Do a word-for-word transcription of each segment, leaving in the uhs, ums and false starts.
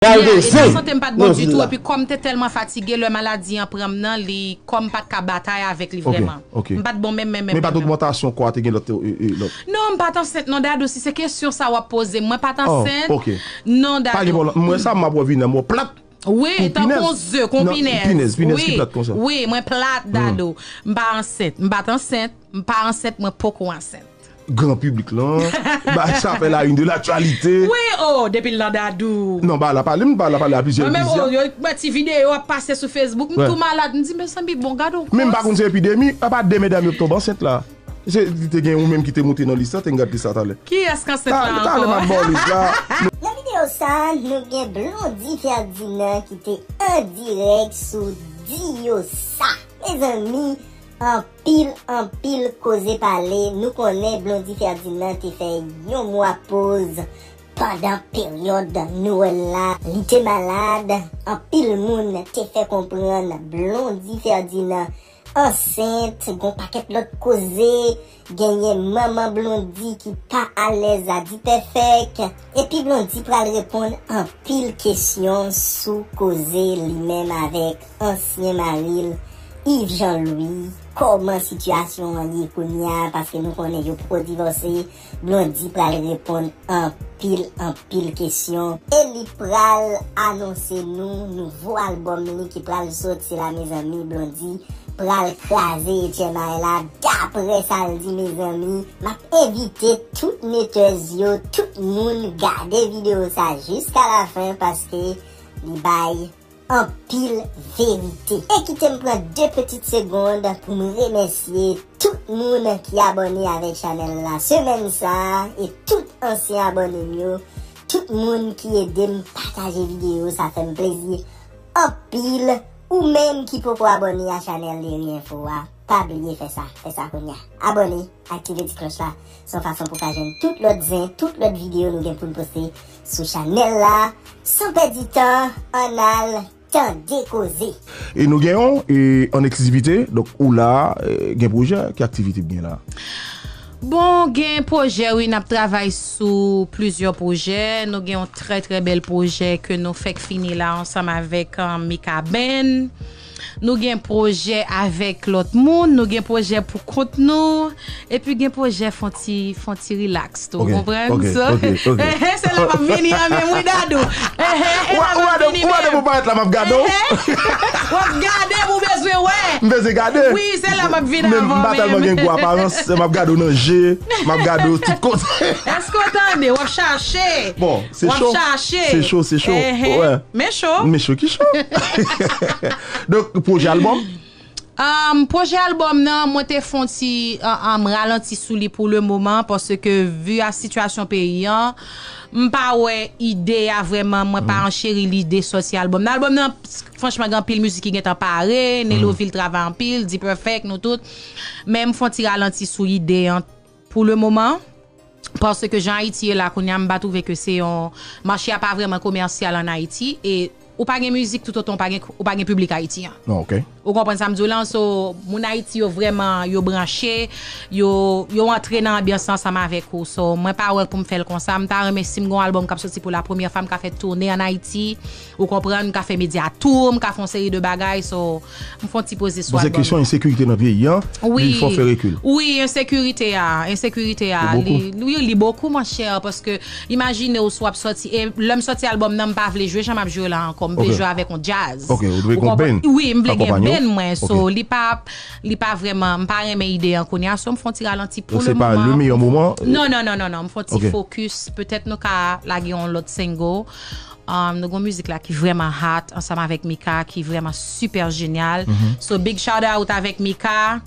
Yeah, eta sante m pa t bon ditou, epi kòm m te tèlman fatige, lè maladi an pran m nan, li, kòm m pa t ka batay avèk li vrèman. M pa t bon menm, menm, menm. Men pa t ogmantasyon kò a, te gen lòt, e, e, lòt. Non, m pa t ansent non, Dadou, si se kesyon sa w ap poze m, mwen pa t ansent. Non, Dadou. Pa gen pwoblèm. Mwen sa, m ap wè vini, mwen plat. Wi, tankou yon ze, kon pinèz. Pinèz, pinèz ki plat konsa. Wi, mwen plat, Dadou. M pa ansent, m pa t ansent, m pa ansent, mwen poko ansent. Gran piblik lan, bagay sa fè la une de l'actualité. Wi, oh, depi l nan Dadou. Non, bagay la pale, m bagay la pale a plizyè. Mwen menm, oh, yo, mwen ti videyo ap pase sou Facebook, m tou malad, m di, mezanmi, bon, gade yon kòs. Men m pa konn se epidemi, apa de medam yo tonbe ansent la. Se, li te gen ou menm ki te moute nan lis la, te m gade sa talè. Kiyès k ansent la ankò? Talè m ap ba w lis la. Nan videyo sa, nou gen Blondy Ferdinand ki te an dirèk sou Diyosa. Mezanmi, anpil, anpil koze pale. Nou konnen Blondy Ferdinand te fè yon mwa poz pandan peryòd Nwèl la. Li te malad. Anpil moun te fè konprann Blondy Ferdinand ansent, gon pakèt lòt koze, genyen manman Blondy ki pa alèz a di pèfèk, epi Blondy pral reponn anpil kesyon sou koze li menm avèk ansyen mari l, Yves Jean Louis, kòman sitiyasyon an ye kounye a, paske nou konnen yo poko divòse, Blondy pral reponn anpil, anpil kesyon. E li pral anonse nou nouvo albòm li ki pral soti la, mezanmi. Blondy pral kraze H M I la, daprè sa l di, mezanmi. M ap envite tout netèz yo, tout moun gade videyo sa jiska lafen, paske li bay anpil verite. E kite m pran de pitit segonn pou m remèsye tout moun ki abòne avèk chanèl la semèn sa a, e tout ansyen abòne m yo, tout moun ki ede m pataje videyo, sa fè m plezi anpil. Ou menm ki poko abòne a chanèl Lery Info a, pa bliye fè sa, fè sa kounye a. Abòne, aktive ti klòch la, se yon fason pou w ka jwenn tout lòt zen, tout lòt videyo nou gen pou n poste sou chanèl la. San pèdi tan, ann al tande koze. E nou gen yon, e, an eksklizivite, donk ou la, e, gen pwojè, ki aktivite w gen la? Bon, gen pwojè, wi, n ap travay sou plizyè pwojè. Nou gen yon trè, trè bèl pwojè ke nou fèk fini la ansanm avèk, um, Mika Band. Nou gen pwojè avèk lòt moun, nou gen pwojè pou kont nou, epi gen pwojè fon ti, fon ti rilaks tou, ou konprann? Ok, ok, ok. Se la m ap vini an menm, wi, Dadou. Ou wè depi ou parèt la, m ap gade w. W ap gade m, ou bezwen wè. M bezwen gade. Wi, se la m ap vin avan menm. Men m pa tèlman gen gwo aparans, m ap gade w nan je, m ap gade w tout kote. Èske w tande? W ap chache. Bon, se cho. W ap chache. Se cho, se cho. Men cho. Men cho ki cho. Donk, pwojè albòm? Um, pwojè albòm nan, mwen te fè yon ti, um, um, ralanti sou li pou le moman, paske vi a sitiyasyon peyi an, m pa wè ide a vrèman, mwen pa ancheri lide sòti albòm nan. Albòm nan, franchman, gen anpil mizik ki gentan pare, Nelo Vil travay anpil, D-Perfect, nou tout. Men m fè yon ti ralanti sou ide an pou le moman. Paske jan Ayiti ye la kounye a, m pa twouve ke se yon, mache a pa vrèman komèsyal ann Ayiti, e ou pa gen mizik toutotan ou pa gen, ou pa gen piblik Ayiti an. Non, ok. Ou konprann sa m di w lan? So, moun Ayiti yo vrèman, yo branche, yo, yo antre nan anbyans lan ansanm avèk ou. So, mwen pa wè pou m fè l konsa. M ta renmen si m gen yon albòm k ap soti pou la premyè fwa, m ka fè toune ann Ayiti. Ou konprann? M ka fè media tour, m ka fè yon seri de bagay. So, m fè yon ti poze sou albòm nan. Bon, se kesyon ensekirite nan peyi an, li fè w fè rekil. Wi, ensekirite a, ensekirite a, li, wi, li bokou, monchè, paske imajine w si w ap sòti, e lè m sòti albòm nan, m pa vle jwe jan m ap jwe la ankò, m vle jwe avèk yon djaz. Ok, ou vle gen yon band. Wi, m vle gen band mwen, so, li pa, li pa vrèman, m pa renmen ide an kounye a, so, m fè yon ti ralanti pou le moman. Se pa le meyè moman? Non, non, non, non, non, m fè yon ti focus, petèt nou ka lage yon lòt single. Um, nou gon mizik la ki vrèman hot, ansanm avèk Mika, ki vrèman super jenyal. So, big shout out avèk Mika.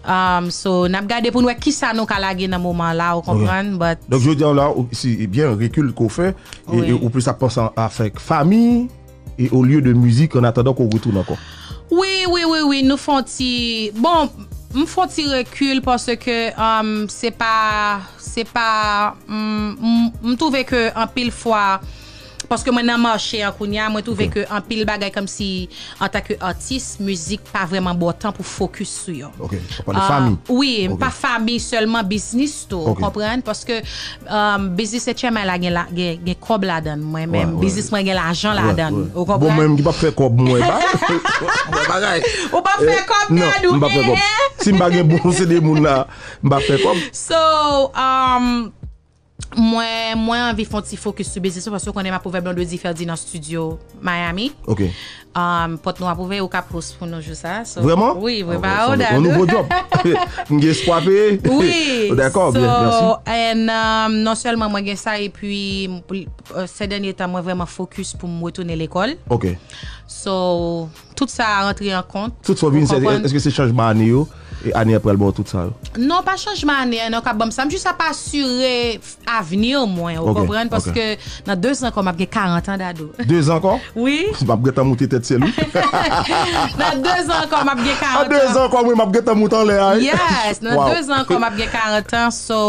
Um, so, n ap gade pou n wè kisa nou ka lage nan moman la, ou konprann? But donk, jodi a la, ou, si, byen, rekil ke w fè, e, e ou plis ap panse avèk fanmi, e olye de mizik, an atandan ke w retounen ankò. Wi, wi, wi, wi, nou fè yon ti, bon, m fè yon ti rekil paske, um, se pa, se pa, m, m, m twouve ke anpil fwa, paske mwen nan mache an kounye a, mwen twouve ke anpil bagay kòmsi antanke atis, mizik pa vrèman ba w tan pou fokis sou yo. Ok, w ap pale fanmi. Wi, m pa fanmi sèlman, biznis tou, ou konprann? Paske um, biznis H M I la gen, la, gen, gen kòb ladan l, mwen menm. Biznis mwen gen lajan ladan l, ou konprann? Bon, mwen menm ki p ap fè kòb, mwen pa. Mwen bagay. Ou p ap fè kòb, Dadou? Non, m p ap fè kòb. Si m pa gen bon C D moun la, m p ap fè kòb. So, um, mwen, mwen anvi fè yon ti fokis sou biznis mwen, paske w konnen m ap ouvè Blondedy Ferdinand Studio Miami. Ok. Um, pòt nou ap ouvè, ou ka post pou nou jou sa. So, vrèman? Wi, wi, ba ou, Dadou. Yon nouvo job. M gen espwa peye. Wi. Dakò, byen, mèsi. So, and, um, non sèlman mwen gen sa, epi, uh, se dènye tan, mwen vrèman fokis pou m retounen lekòl. Ok. So, tout sa a rantre an kont. Tout sa w vin, èske se chanjman ane yo? E ane a pral ba w tout sa yo? Non, pa chanjman ane a, non, k ap ban m sa. M jis ap asire avni mwen, ou konprann? Paske nan dezan ankò, m ap gen karant an, Dadou. Dezan ankò? Wi. M ap gentan moute tèt syèl, wi. Nan dezan ankò, m ap gen karant an. Nan dezan ankò, mwen, m ap gentan moute anlè a, wi. Yes, nan dezan ankò, m ap gen karant an. So,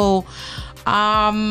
um,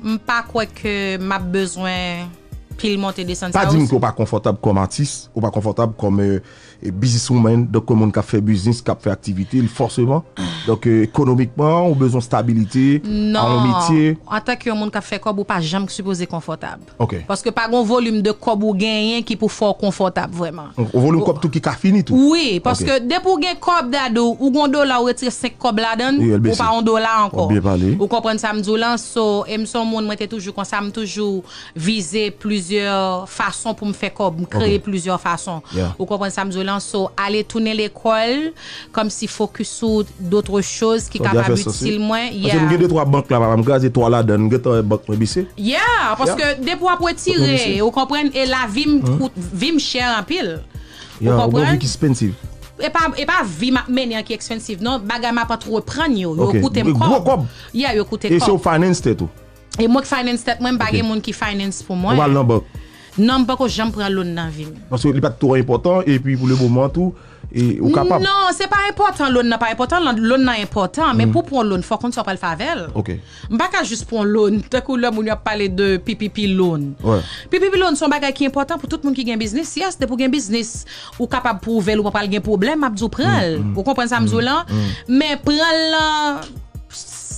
m pa kwè ke m ap bezwen pil monte desann sa yo. Pa di m ke w pa konfòtab kòm atis, ou pa konfòtab kòm, euh, e businesswoman, donk, yon moun k ap fè biznis, k ap fè aktivite l, fòseman. Donk, e, ekonomikman, ou bezwen stabilite, a yon metye. Non. Antanke yon moun k ap fè kòb, ou pa janm sipoze konfòtab. Ok. Paske pa gen yon volim de kòb ou genyen ki pou fè w konfòtab vrèman. Yon volim kòb tou ki ka fini tou. Wi, paske depi w gen kòb, Dadou, ou gen yon dola, ou retire senk kòb ladan l, ou pa yon dola ankò. Ou byen pale. Ou konprann sa m di w lan? So, e m se yon moun, mwen te toujou konsa, m toujou vize plizyè fason pou m fè kòb, m kreye plizyè fason. Ou konprann sa m di w lan? So, ale tounen lekòl, kòmsi fokis sou dòt choz ki kapab itil mwen. Paske m gen de twa bank la, papa, m kraze twa ladan, m gentan wè bank mwen bese. Yeah, paske depi w ap retire, ou konprann, e lavi m kout, vi m chè anpil. Ou konprann? Ou gen vi ki expensive. E pa, e pa vi m ap mennen an ki expensive, non, bagay m ap antreprann yo, yo koute m kòb. Yeah, yo koute kòb. E se ou finance tèt ou? E mwen k finance tèt mwen, m pa gen moun ki finance pou mwen. Ou pa al nan bank? Non, m poko janm pran loan nan vi m. Paske li pa t twò enpòtan, epi pou le moman tou, e ou kapab. Non, se pa enpòtan, loan nan pa enpòtan, loan, loan nan enpòtan, men pou pran loan, fò w konn sa w pral fè avè l. Ok. M pa ka jis pran loan, tankou lè moun yo ap pale de P P P loan. P P P loan se yon bagay ki enpòtan pou tout moun ki gen biznis. Yes, depi w gen biznis, ou kapab pwouve l, ou pa pral gen pwoblèm, m ap di w pran l. Ou konprann sa m di w lan? Men pran l lan,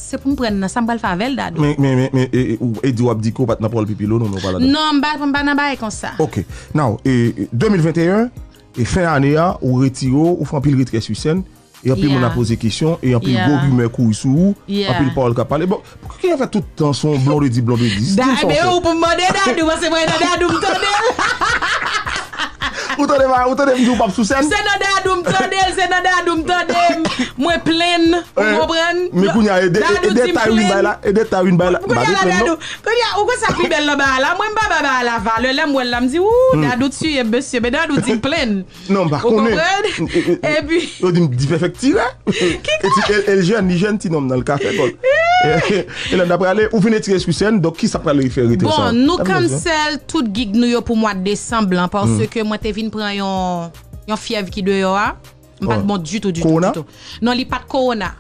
se pou m pran nan sa m pral fè avè l, Dadou. Men, men, men, men, e, e, ou, e di w ap di ke w pa t nan pwòl P P P loan, non, ou pa ladan. Non, m pa, m pa nan bagay konsa. Ok. Now, e, e, de mil venteyen, e fen ane a, ou retire w, ou fè anpil retrè sou sèn, e anpil moun ap poze kesyon, e anpil gwo rimè kouri sou ou, anpil pawòl k ap pale. Bon, poukisa fè tout tan se yon Blondedy, Blondedy? Di m sa w fè. Ou pou m mande Dadou, paske mwen nan Dadou m tande l. Ou tande, ou tande m di w p ap sou sèn? Se nan Dadou m tande l, se nan Dadou m tande m. Mwen plenn, ou konprann? Men kounye a, e de, e de tay ou vin bay la, e de tay ou vin bay la. M pa te plenn, non. Kounye a, ou konn sa k pi bèl nan bagay la? Mwen, m pa bay bagay la valè. Lè m wè l la, m di, ou, Dadou tiye m, mesye. Men Dadou di m plenn. Non, m pa konnen. Ou konprann? Epi yo di m difèfèktirè. E ti, e, e l jèn, li jèn, ti nonm nan, l ka fè kòb. E, e lè n ap prale, ou vin retire sou sèn, donk kisa pral fè retire sa? Bon, nou cancel tout gig nou yo pou mwa desanm lan, paske mwen te vin pran yon, yon fyèv ki deyò a. M pa t bon ditou, ditou, ditou. Non, li pa t kowona.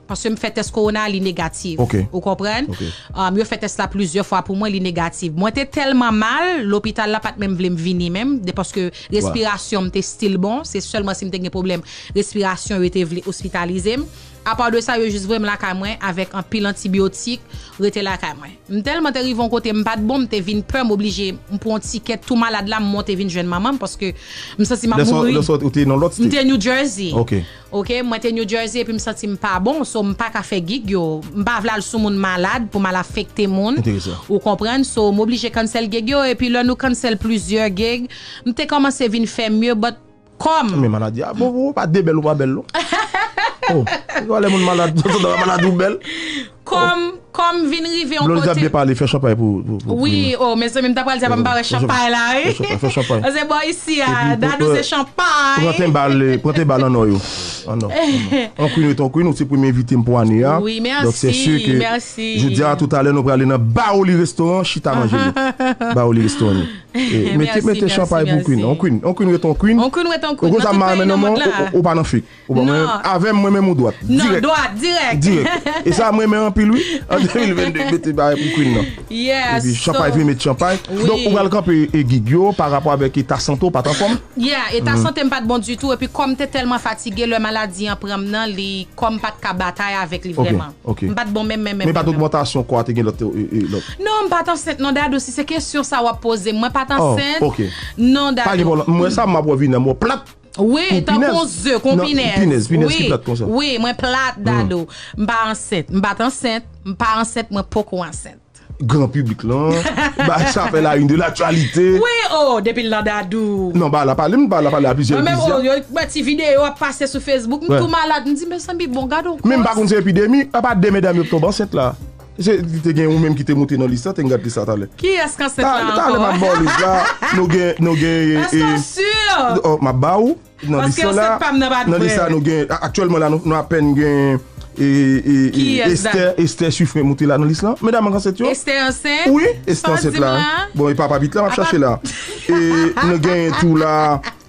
Paske m fè tès kowona, li negatif. Ou konprann? Um, yo fè tès la plizyè fwa pou mwen, li negatif. Mwen te tèlman mal, lopital la pa t menm vle m vini menm, de paske respirasyon m te still bon, se sèlman si m te gen pwoblèm respirasyon yo te vle ospitalize m. Apa de sa, yo jis voye m lakay mwen avèk anpil antibyotik, rete lakay mwen. M tèlman te rive yon kote, m pa t bon, m te vin pè, m oblije, m pran yon tikè tou malad la, m monte vin jwenn manman m, paske m santi m ap mouri. Lè sa, lè sa ou te nan lòt state? M te New Jersey. Ok. Ok, mwen te New Jersey, epi m santi m pa bon, so m pa ka fè gig yo. M pa vle al sou moun malad pou m al afekte moun. Enteresan. Ou konprann? So, m oblije cancel gig yo, epi lè nou cancel plizyè gig, m te kòmanse vin fè mye, but kòm. Men maladi a, bon, bon, pa de bèl ou pa bèl, non. Oh, lè moun malad, malad ou bèl. Kòm, kòm vin rive yon kote. Blondedy ap byen pale, fè chanpay pou, pou, pou, pou. Wi, oh, mezanmi, m ta pral di a pa m pa wè chanpay la, wi. Fè chanpay, fè chanpay. Se bò isi a, Dadou se chanpay. Pran ten bal, pran ten bal an nò yo. An nò, an nò. On Queen ret on Queen, ou se premye envite m pou ane a. Wi, mèsi. Donk, se si ke jodi a, toutalè, nou prale nan Baoli Restaurant, chita manje nou. Baoli Restaurant. E, mete, mete chanpay pou Queen. On Queen, on Queen ret on Queen. On Queen ret on Queen. Ou konn sa m pa renmen nan men w, ou, ou pa nan fake. Ou pa mwen, avè m, mwen menm ou dwat. Non, dwat, dirèk. Dirèk. E sa, mwen renmen anpil, wi. de mil vennde mete bagay pou Queen nan. Yeah, Epi chanpay, so, vin met chanpay. Wi. Donk, ou pral kanpe e gig yo pa rapò avèk eta sante w pa t anfòm. Yeah, eta sante m pa t bon ditou. Epi kòm m te tèlman fatige, lè maladi an pran m nan, li kòm m pa t ka batay avèk li Ok, vrèman. ok. M pa t bon menm, menm, menm. Men pa t menm, menm. Ogmantasyon kwa te gen lòt, e, e, lòt. Non, m pa t ansent non, Dadou, si se kesyon sa w ap poze m. Mwen pa t Oh, ansent. Ok. Non, Pa gen Dadou. pwoblèm. Mwen sa, m ap wè vin nan mwen plat. Wi, Pou tankou pinèz. yon ze, kon Non, pinèz. Pinèz, pinèz ki Wi. Plat konsa. Wi, mwen plat, Dadou. M pa ansent. M pa t ansent. M pa ansent, mwen poko ansent. Gran piblik lan. Ba, sa fè la une de l'actualité. Wi, oh, depi l nan Dadou. Non, ba la pale, m ba la pale a plizyè Mwen menm, oh, plizyè. Yo wè ti videyo ap pase sou Facebook, m Wè. Tou malad, m di, mezanmi, bon, gad yon Men m pa kòs. Konn se epidemi, apa de medam yo k tonbe ansent la. Se te gen yon menm ki te moute nan lis la, te n gade sa talè. Kiyès k ansent la Talè, talè m ap ankò? ba w lis la. Nou gen, nou gen, e, Èske e, w sur? Oh, m ap ba ou. Nan lis Paske la, ansent pa m nan pa t nan lis la, vre. Nou gen, aktyèlman la, nou, nou apèn gen, e, e, e, Kiyès, Esther, Esther Suffren moute la nan lis la. Medam an ansent yo. Esther ansent? Wi, Esther Sa w ansent di m la. la? Bon, e papa Pit la, m ap Apa- chache la. E nou gen tou la,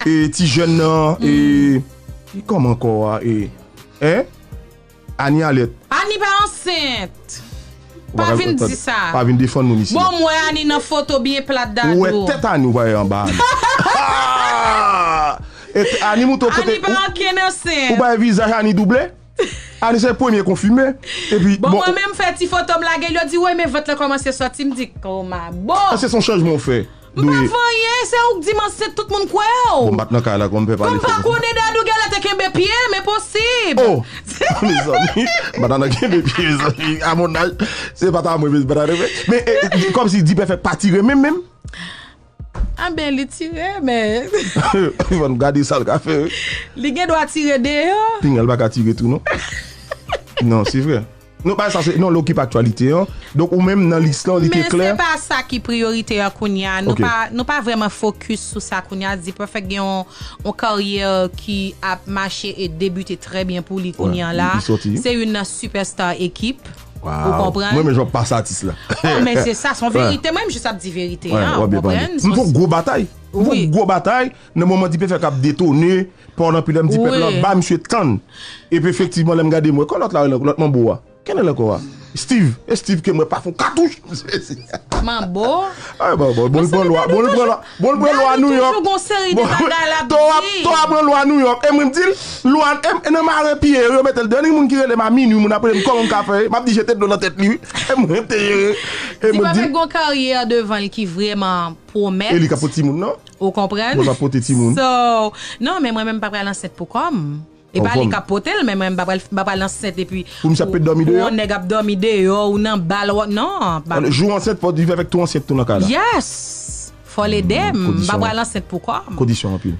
e ti jèn nan, e, e kòman ankò a, e, en? Ani Alèt. Ani pa ansent. Ou Pa ka- vin pa- di sa. Pa vin defann moun isi. Bon, m wè Ani nan foto byen plat, Ou wè Dadou. Tèt Ani, ou wè anba Ani. Ah! E Ani mouton kote. Ani pa anken Ou ansent. bay vizaj Ani double. Ani se premye konfime. Epi, Bon, bon, mwen menm fè ti foto m lage, yo di, woy, men vant lan kòmanse sòti, m di, kòman, bon. Èske se yon chanjman ou fè? M pa fè anyen, se ou k di m ansent, tout moun kwè w. Bon, m pa t nan kay la, kòm m fè Kòm pale m pa fò. Konnen Dadou genlè te kenbe pye, men posib. Oh! Mezanmi, m pa t nan kenbe pye, mezanmi. A mon aj, se pa ta mwen, mezanmi, pa ta mwen. Men, e, e, kòm si Dipèfèk pa tire menm, menm. Anben, li tire, men Fò n gade sa l ka fè, wi. Li gen dwa tire deyò. Pinga l pa ka tire tou, non. Non, se vre. Non, pa sa, se, non, l okipe aktyalite an. Donk, ou menm nan lis lan, li te Men se klè. Pa sa ki priyorite a kounye a. Nou Ok. pa, nou pa vrèman fokis sou sa kounye a. Dipèfèk gen yon, yon karyè ki ap mache e debite trè byen pou li kounye a la. Li, li soti. Se youn nan sipèsta ekip. Wow. Ou konprann? Mwen, men, jan w ap pase atis la. Oh, men se sa, se yon verite. Mwen menm, jis ap di verite. Wè, An, wè, ou byen pale. konprann? M fè yon gwo batay. M fè Wi. Yon gwo batay. Nan moman Dipèfèk ap detone, pawòl anpil, m di pèp lan, Wi. Ba misye tann. Epi, efektivman, lè m gade, mwen, kon lòt la, lòt manbo a. Kenel ankò a? Steve. E Steve ke mwen pa fon katouch. Manbo. Ay, bon, bon, bon, l pran lwa, bon, l pran lwa, bon, l pran lwa Dadou New York. Toujou gon seri de Bon, bagay la. To ap, To ap pran lwa New York. E mwen, m di l, lwa, e, e nan maren pye, yo mete l deyò, ni moun ki rele m a minwi, moun ap rele m, kòman m ka fè? M ap di, jete dlo nan tèt li, wi. E mwen, m te jere. E Ti mwen, pa di, fè gon karyè devan l ki vrèman pwomèt. E li ka pote timoun, non? Ou konprann? Mwen pa pote timoun. So, non, men mwen menm m pa pral ansent pou kò m. E Pou pa kò li m. K ap pote l, men mwen m pa pral, m pa pral ansent epi Pou misye ap dòmi pou deyò? Yon nèg ap dòmi deyò, ou nan bal, ou, non. Pa, Jou ansent, fò Dipèfèk tou ansent tou nan kay la. Yes! Fò l ede m. M pa Kondisyon. Pral ansent pou kò m. Kondisyon anpil.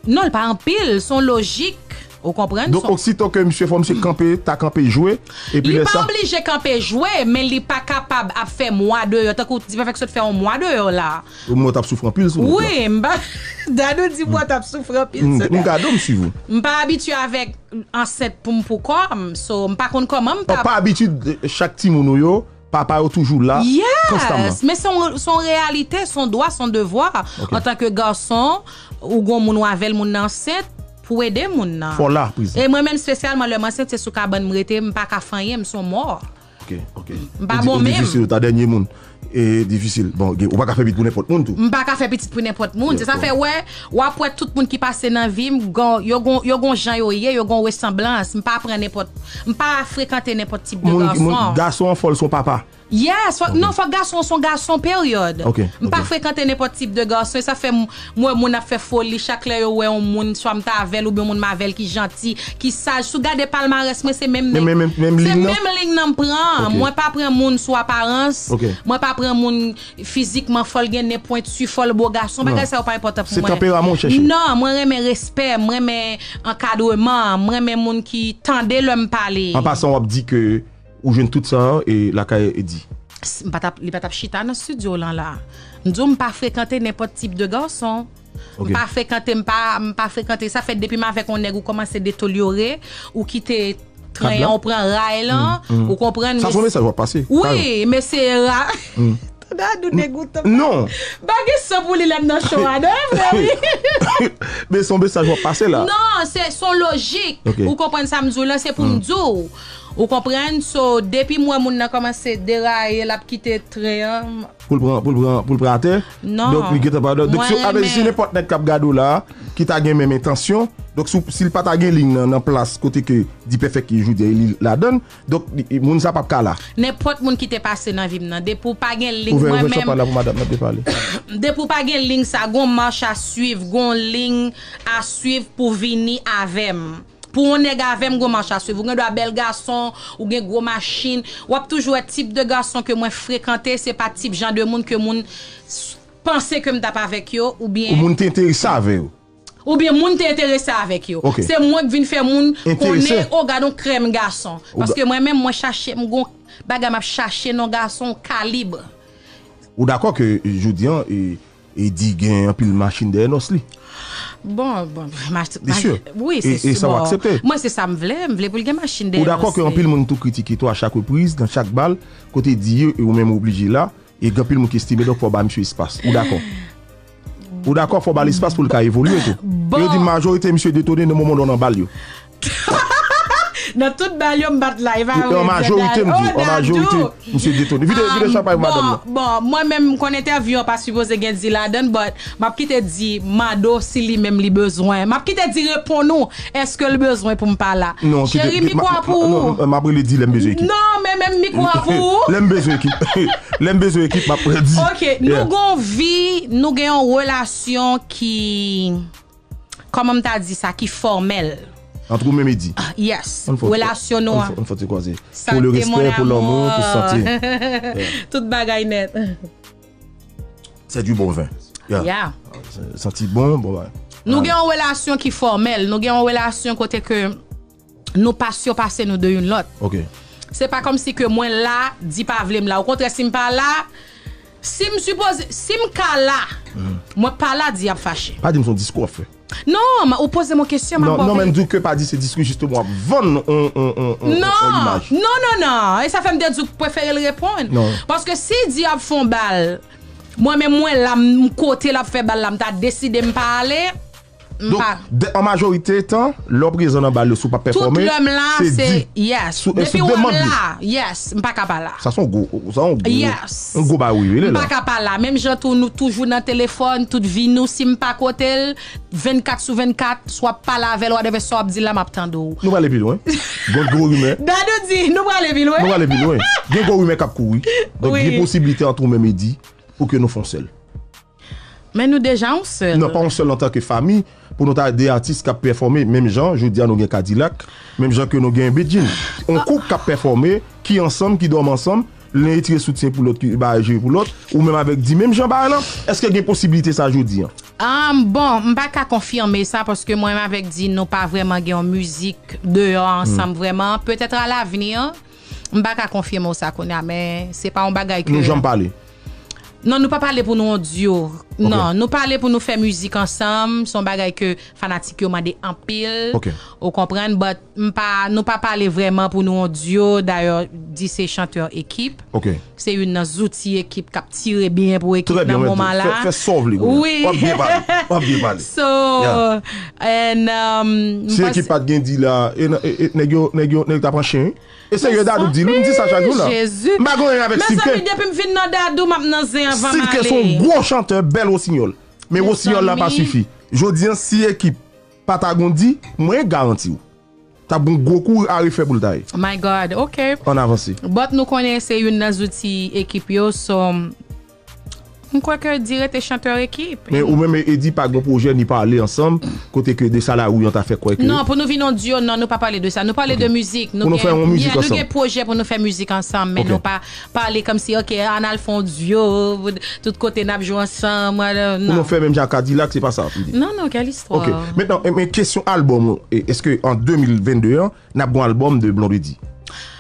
Non, l pa anpil, se yon lojik. Ou konprann? Donk, Se yon osito ke misye fò misye kanpe, ta kanpe jwe, epi Li lè pa sa, oblije kanpe jwe, men li pa kapab ap fè mwa deyò. Tankou Dipèfèk sot fè yon mwa deyò la. Mwen t ap soufri anpil sou wout la. Wi, m pa. Dadou di mwen t ap soufri anpil. M Se m gade w, m swiv ou. M pa abitye avèk ansent pou m pou kò m. So, m pa konn kòman m t Ou ap. Pa abitid, chak timoun ou yo, papa yo toujou la, konstamman. Yes, men se yon, se yon reyalite, se yon dwa, se yon devwa. Ok. Antanke gason, ou gon moun ou avè l, moun nan ansent, pou ede moun nan. Fò la, prezan. E mwen menm espesyalman lè m ansent, se sou kabann m rete, m pa ka fè anyen, m se yon mò. Ok, ok. M pa bon menm. Difisil, ou ta dènye moun. E difisil. Bon, gen- ou pa ka fè pitit pou nenpòt moun tou. M pa ka fè pitit pou nenpòt moun. Se sa fè wè, w ap wè tout moun ki pase nan vi m, gon- yo gon, yo gon jan yo ye, yo gon resanblans. M pa pran nenpòt, m pa frekante nenpòt tip de Moun, gason. Moun, gason an fò l se yon papa. Yes, fòk, non, fòk gason se yon gason, peryòd. Ok, M pa ok. Frekante nenpòt tip de gason. E sa fè m, m wè moun ap fè foli, chak lè yo wè yon moun, swa m t avè l oubyen yon moun m avè l ki janti, ki saj. Si w gade palmarès mwen, se menm Men- men- men- menm se liy nan? Menm liy nan m pran. Ok. Mwen pa pran moun sou aparans. Ok. Mwen pa pran moun fizikman, fò l gen nen pwenti, fò l bo gason. Non. Bagay sa yo pa enpòtan pou Se mwen. Tanperaman w chèche. Non, mwen renmen respè, mwen renmen ankadreman, mwen renmen moun ki tande lè m pale. An pasan, w ap di ke ou jwenn tout sa e lakay Eddy. M pa t ap, li pa t ap chita nan estidyo lan la. M di w, m pa frekante nenpòt tip de gason. Ok. M pa frekante, m pa, m pa frekante. Sa fè depi m avèk yon nèg ou kòmanse detolyore, ou kite tren an, ou pran ray lan, ou konprann. Sa se yon mesaj w ap pase. Wi, men se ra. Dadou degoutan. Non. Pa gen san pou li lè m nan show a, non, e vre, wi. Men se yon mesaj w ap pase la. Non, se, se yon lojik. Ok. Ou konprann sa m di w la, se pou m di w. Ou konprann? So, depi m wè moun nan kòmanse deraye, l ap kite tren an. Pou l pran, pou l pran, pou l pran atè? Non. Donk, li gentan pa. Donk, si, avè, si nenpòt nèg k ap gade w la, ki ta gen menm entansyon, donk, si, si l pa ta gen liy nan, nan plas kote ke D-Perfect ye jodi a, li ladan l, donk, li, moun sa p ap ka la. Nenpòt moun ki te pase nan vi m nan, depi w pa gen liy, mwen menm, depi w pa gen liy sa, gon mach a swiv, gon liy a swiv pou vini avè m. Pou yon nèg avè m, gon mach a swiv. Ou gen dwa bèl gason, ou gen gwo machin, w ap toujou wè tip de gason ke mwen frekante, se pa tip jan de moun ke moun s-, panse ke m t ap avèk yo, oubyen moun te enterese avè yo. Oubyen moun te enterese avèk yo. Ok. Se mwen k vin fè moun konnen, o, gad on krèm gason. Paske mwen menm, mwen chache, m gon bagay m ap chache nan gason kalib. Ou dakò ke jodi an, e, Eddy gen anpil machin dèyè nòs li? Bon, bon, ma-, ma-, wi, se si, bon. Mwen, se sa m vle, m vle pou l gen machin dèyè nòs li. Ou dakò ke anpil moun tou kritike tou a chak repriz, nan chak bal, kote Eddy ye, e ou menm ou oblije la, e gen anpil moun ki estime, donk fò w ba misye espas. Ou dakò? Ou dakò, fò w ba l espas pou l ka evolye tou. Bon. Yo di majorite misye detone nan moman w nan bal yo. Nan tout bal yo, m bat live avè. An majorite, m di, an majorite, misye detone. Vide, vide chanpay pou madanm nan. Bon, bon, mwen menm, m konn entèvyou an pa sipoze gen di ladan l, but m ap kite di mande w si li menm li bezwen. M ap kite di reponn ou, èske l bezwen pou m pa la? Non, kite, cheri, mikwo a pou ou. Non, m ap rele di lè m bezwen ekip. Non, men menm mikwo a pou ou. Lè m bezwen ekip. Lè m bezwen ekip, m ap di. Ok, nou gon vi, nou gen yon relasyon ki, kòman m ta di sa, ki fòmèl. Ant ou menm e di. Ah, yes. Relasyon nou an. Ann fò ti kwaze. Pour le respect, pour l'amour, pour santé. Tout bagay nèt. C'est du bon vin. Yeah. Santi bon, bon bagay. Nou gen yon relasyon ki fòmèl, nou gen yon relasyon kote ke nou pa sipase nou de youn lòt. Ok. Se pa kòmsi ke mwen la, di pa vle m la. Okontrè, si m pa la, si m sipoze, si m ka la, mwen pa la, di ap fache. Pa di m se yon diskou w ap fè. Non, ou poze m yon kesyon, m ap ba w verite. Non, men m di w ke pa di se diskou, jisteman w ap vann on, on, on, on, on imaj. Non, non, non. E sa fè m te di w prefere l reponn. Non. Paske si di ap fè yon bal, mwen menm mwen la, m kote l ap fè bal la, m ta deside m pa ale. Donk, an majorite tan, lè w prezan nan bal yo, si w pa pèfòme, se di, yes. Depi w wè m la, yes, m pa ka pa la. Sa se yon gwo, sa yon gwo, yon gwo bagay wi, wi, m pa ka pa la. Menm jan tou, nou toujou nan telefòn, tout vi nou, si m pa kote l, vennkat sou vennkat, swa w ap pale avè l, whatever, sa w ap di l la, m ap tande w. Nou prale pi lwen. Gon gwo rimè. Dadou di, nou prale pi lwen. Nou prale pi lwen. Gen gwo rimè k ap kouri. Donk, gen posiblite ant ou menm Eddy pou ke nou fè yon sèl. Men nou deja yon sèl. Non, pa yon sèl antanke fanmi, pou nou ta de atis k ap pèfòme, menm jan, jodi a nou gen Kadilak, menm jan ke nou gen Bedjine. Yon koup k ap pèfòme, ki ansanm, ki dòmi ansanm, len retire soutyen pou lòt, ki ba je pou lòt, ou menm avèk di menm jan bagay lan, èske gen posiblite sa jodi an? Ah, bon, m pa ka konfime sa, paske mwen menm avèk di nou pa vrèman gen yon mizik deyò ansanm vrèman. Petèt alavni, m pa ka konfime w sa kounye a, men se pa yon bagay ke. Nou janm pale? Non, nou pa pale pou nou yon dyo. Ok. Non, nou pale pou nou fè mizik ansanm. Se yon bagay ke fanatik yo mande anpil. Ok. Ou konprann? But m pa, nou pa pale vrèman pou nou yon dyo. Dayè, di se chantè ekip. Ok. Se youn nan zouti ekip k ap tire byen pou ekip nan moman la. Trè byen, fè, fè sa w vle, wi. W ap byen pale. W ap byen pale. So, and, um, si ekip pa t gen di la, e, e, e, nèg yo, nèg yo, nèg yo ta pran chen, wi. E serye Dadou di l, wi, m di sa chak jou la. Jezi. M pa gen anyen avèk Silke. Mezanmi, depi m vin nan Dadou, m ap nan zen anvan m ale. Silke se yon gwo chantè, bèl wosinyòl. Men wosinyòl la pa sifi. Jodi an, si ekip pa ta gon di, mwen garanti w, t ap gon gwo kou a refè pou l ta ye. My God, ok. Ann avanse. But nou konnen se youn nan zouti ekip yo, so, m kwè ke di rete chantè ekip. Men ou menm e Eddy pa gen pwojè ni pale ansanm, kote ke de sa lari an ta fè kwè ke. Non, pou nou vin yon dyo, non, nou pa pale de sa. Nou pale de mizik. Pou nou fè yon mizik ansanm. Nou gen pwojè pou nou fè mizik ansanm, men nou pa pale kòmsi, ok, ann al fè yon dyo, tout kote n ap jwe ansanm, non. Pou nou fè menm jan ak Kadilak, se pa sa. Non, non, kèl istwa. Ok. Mentnan, men kesyon albòm ou, e, èske an de mil vennde an, n ap gon albòm de Blondedy?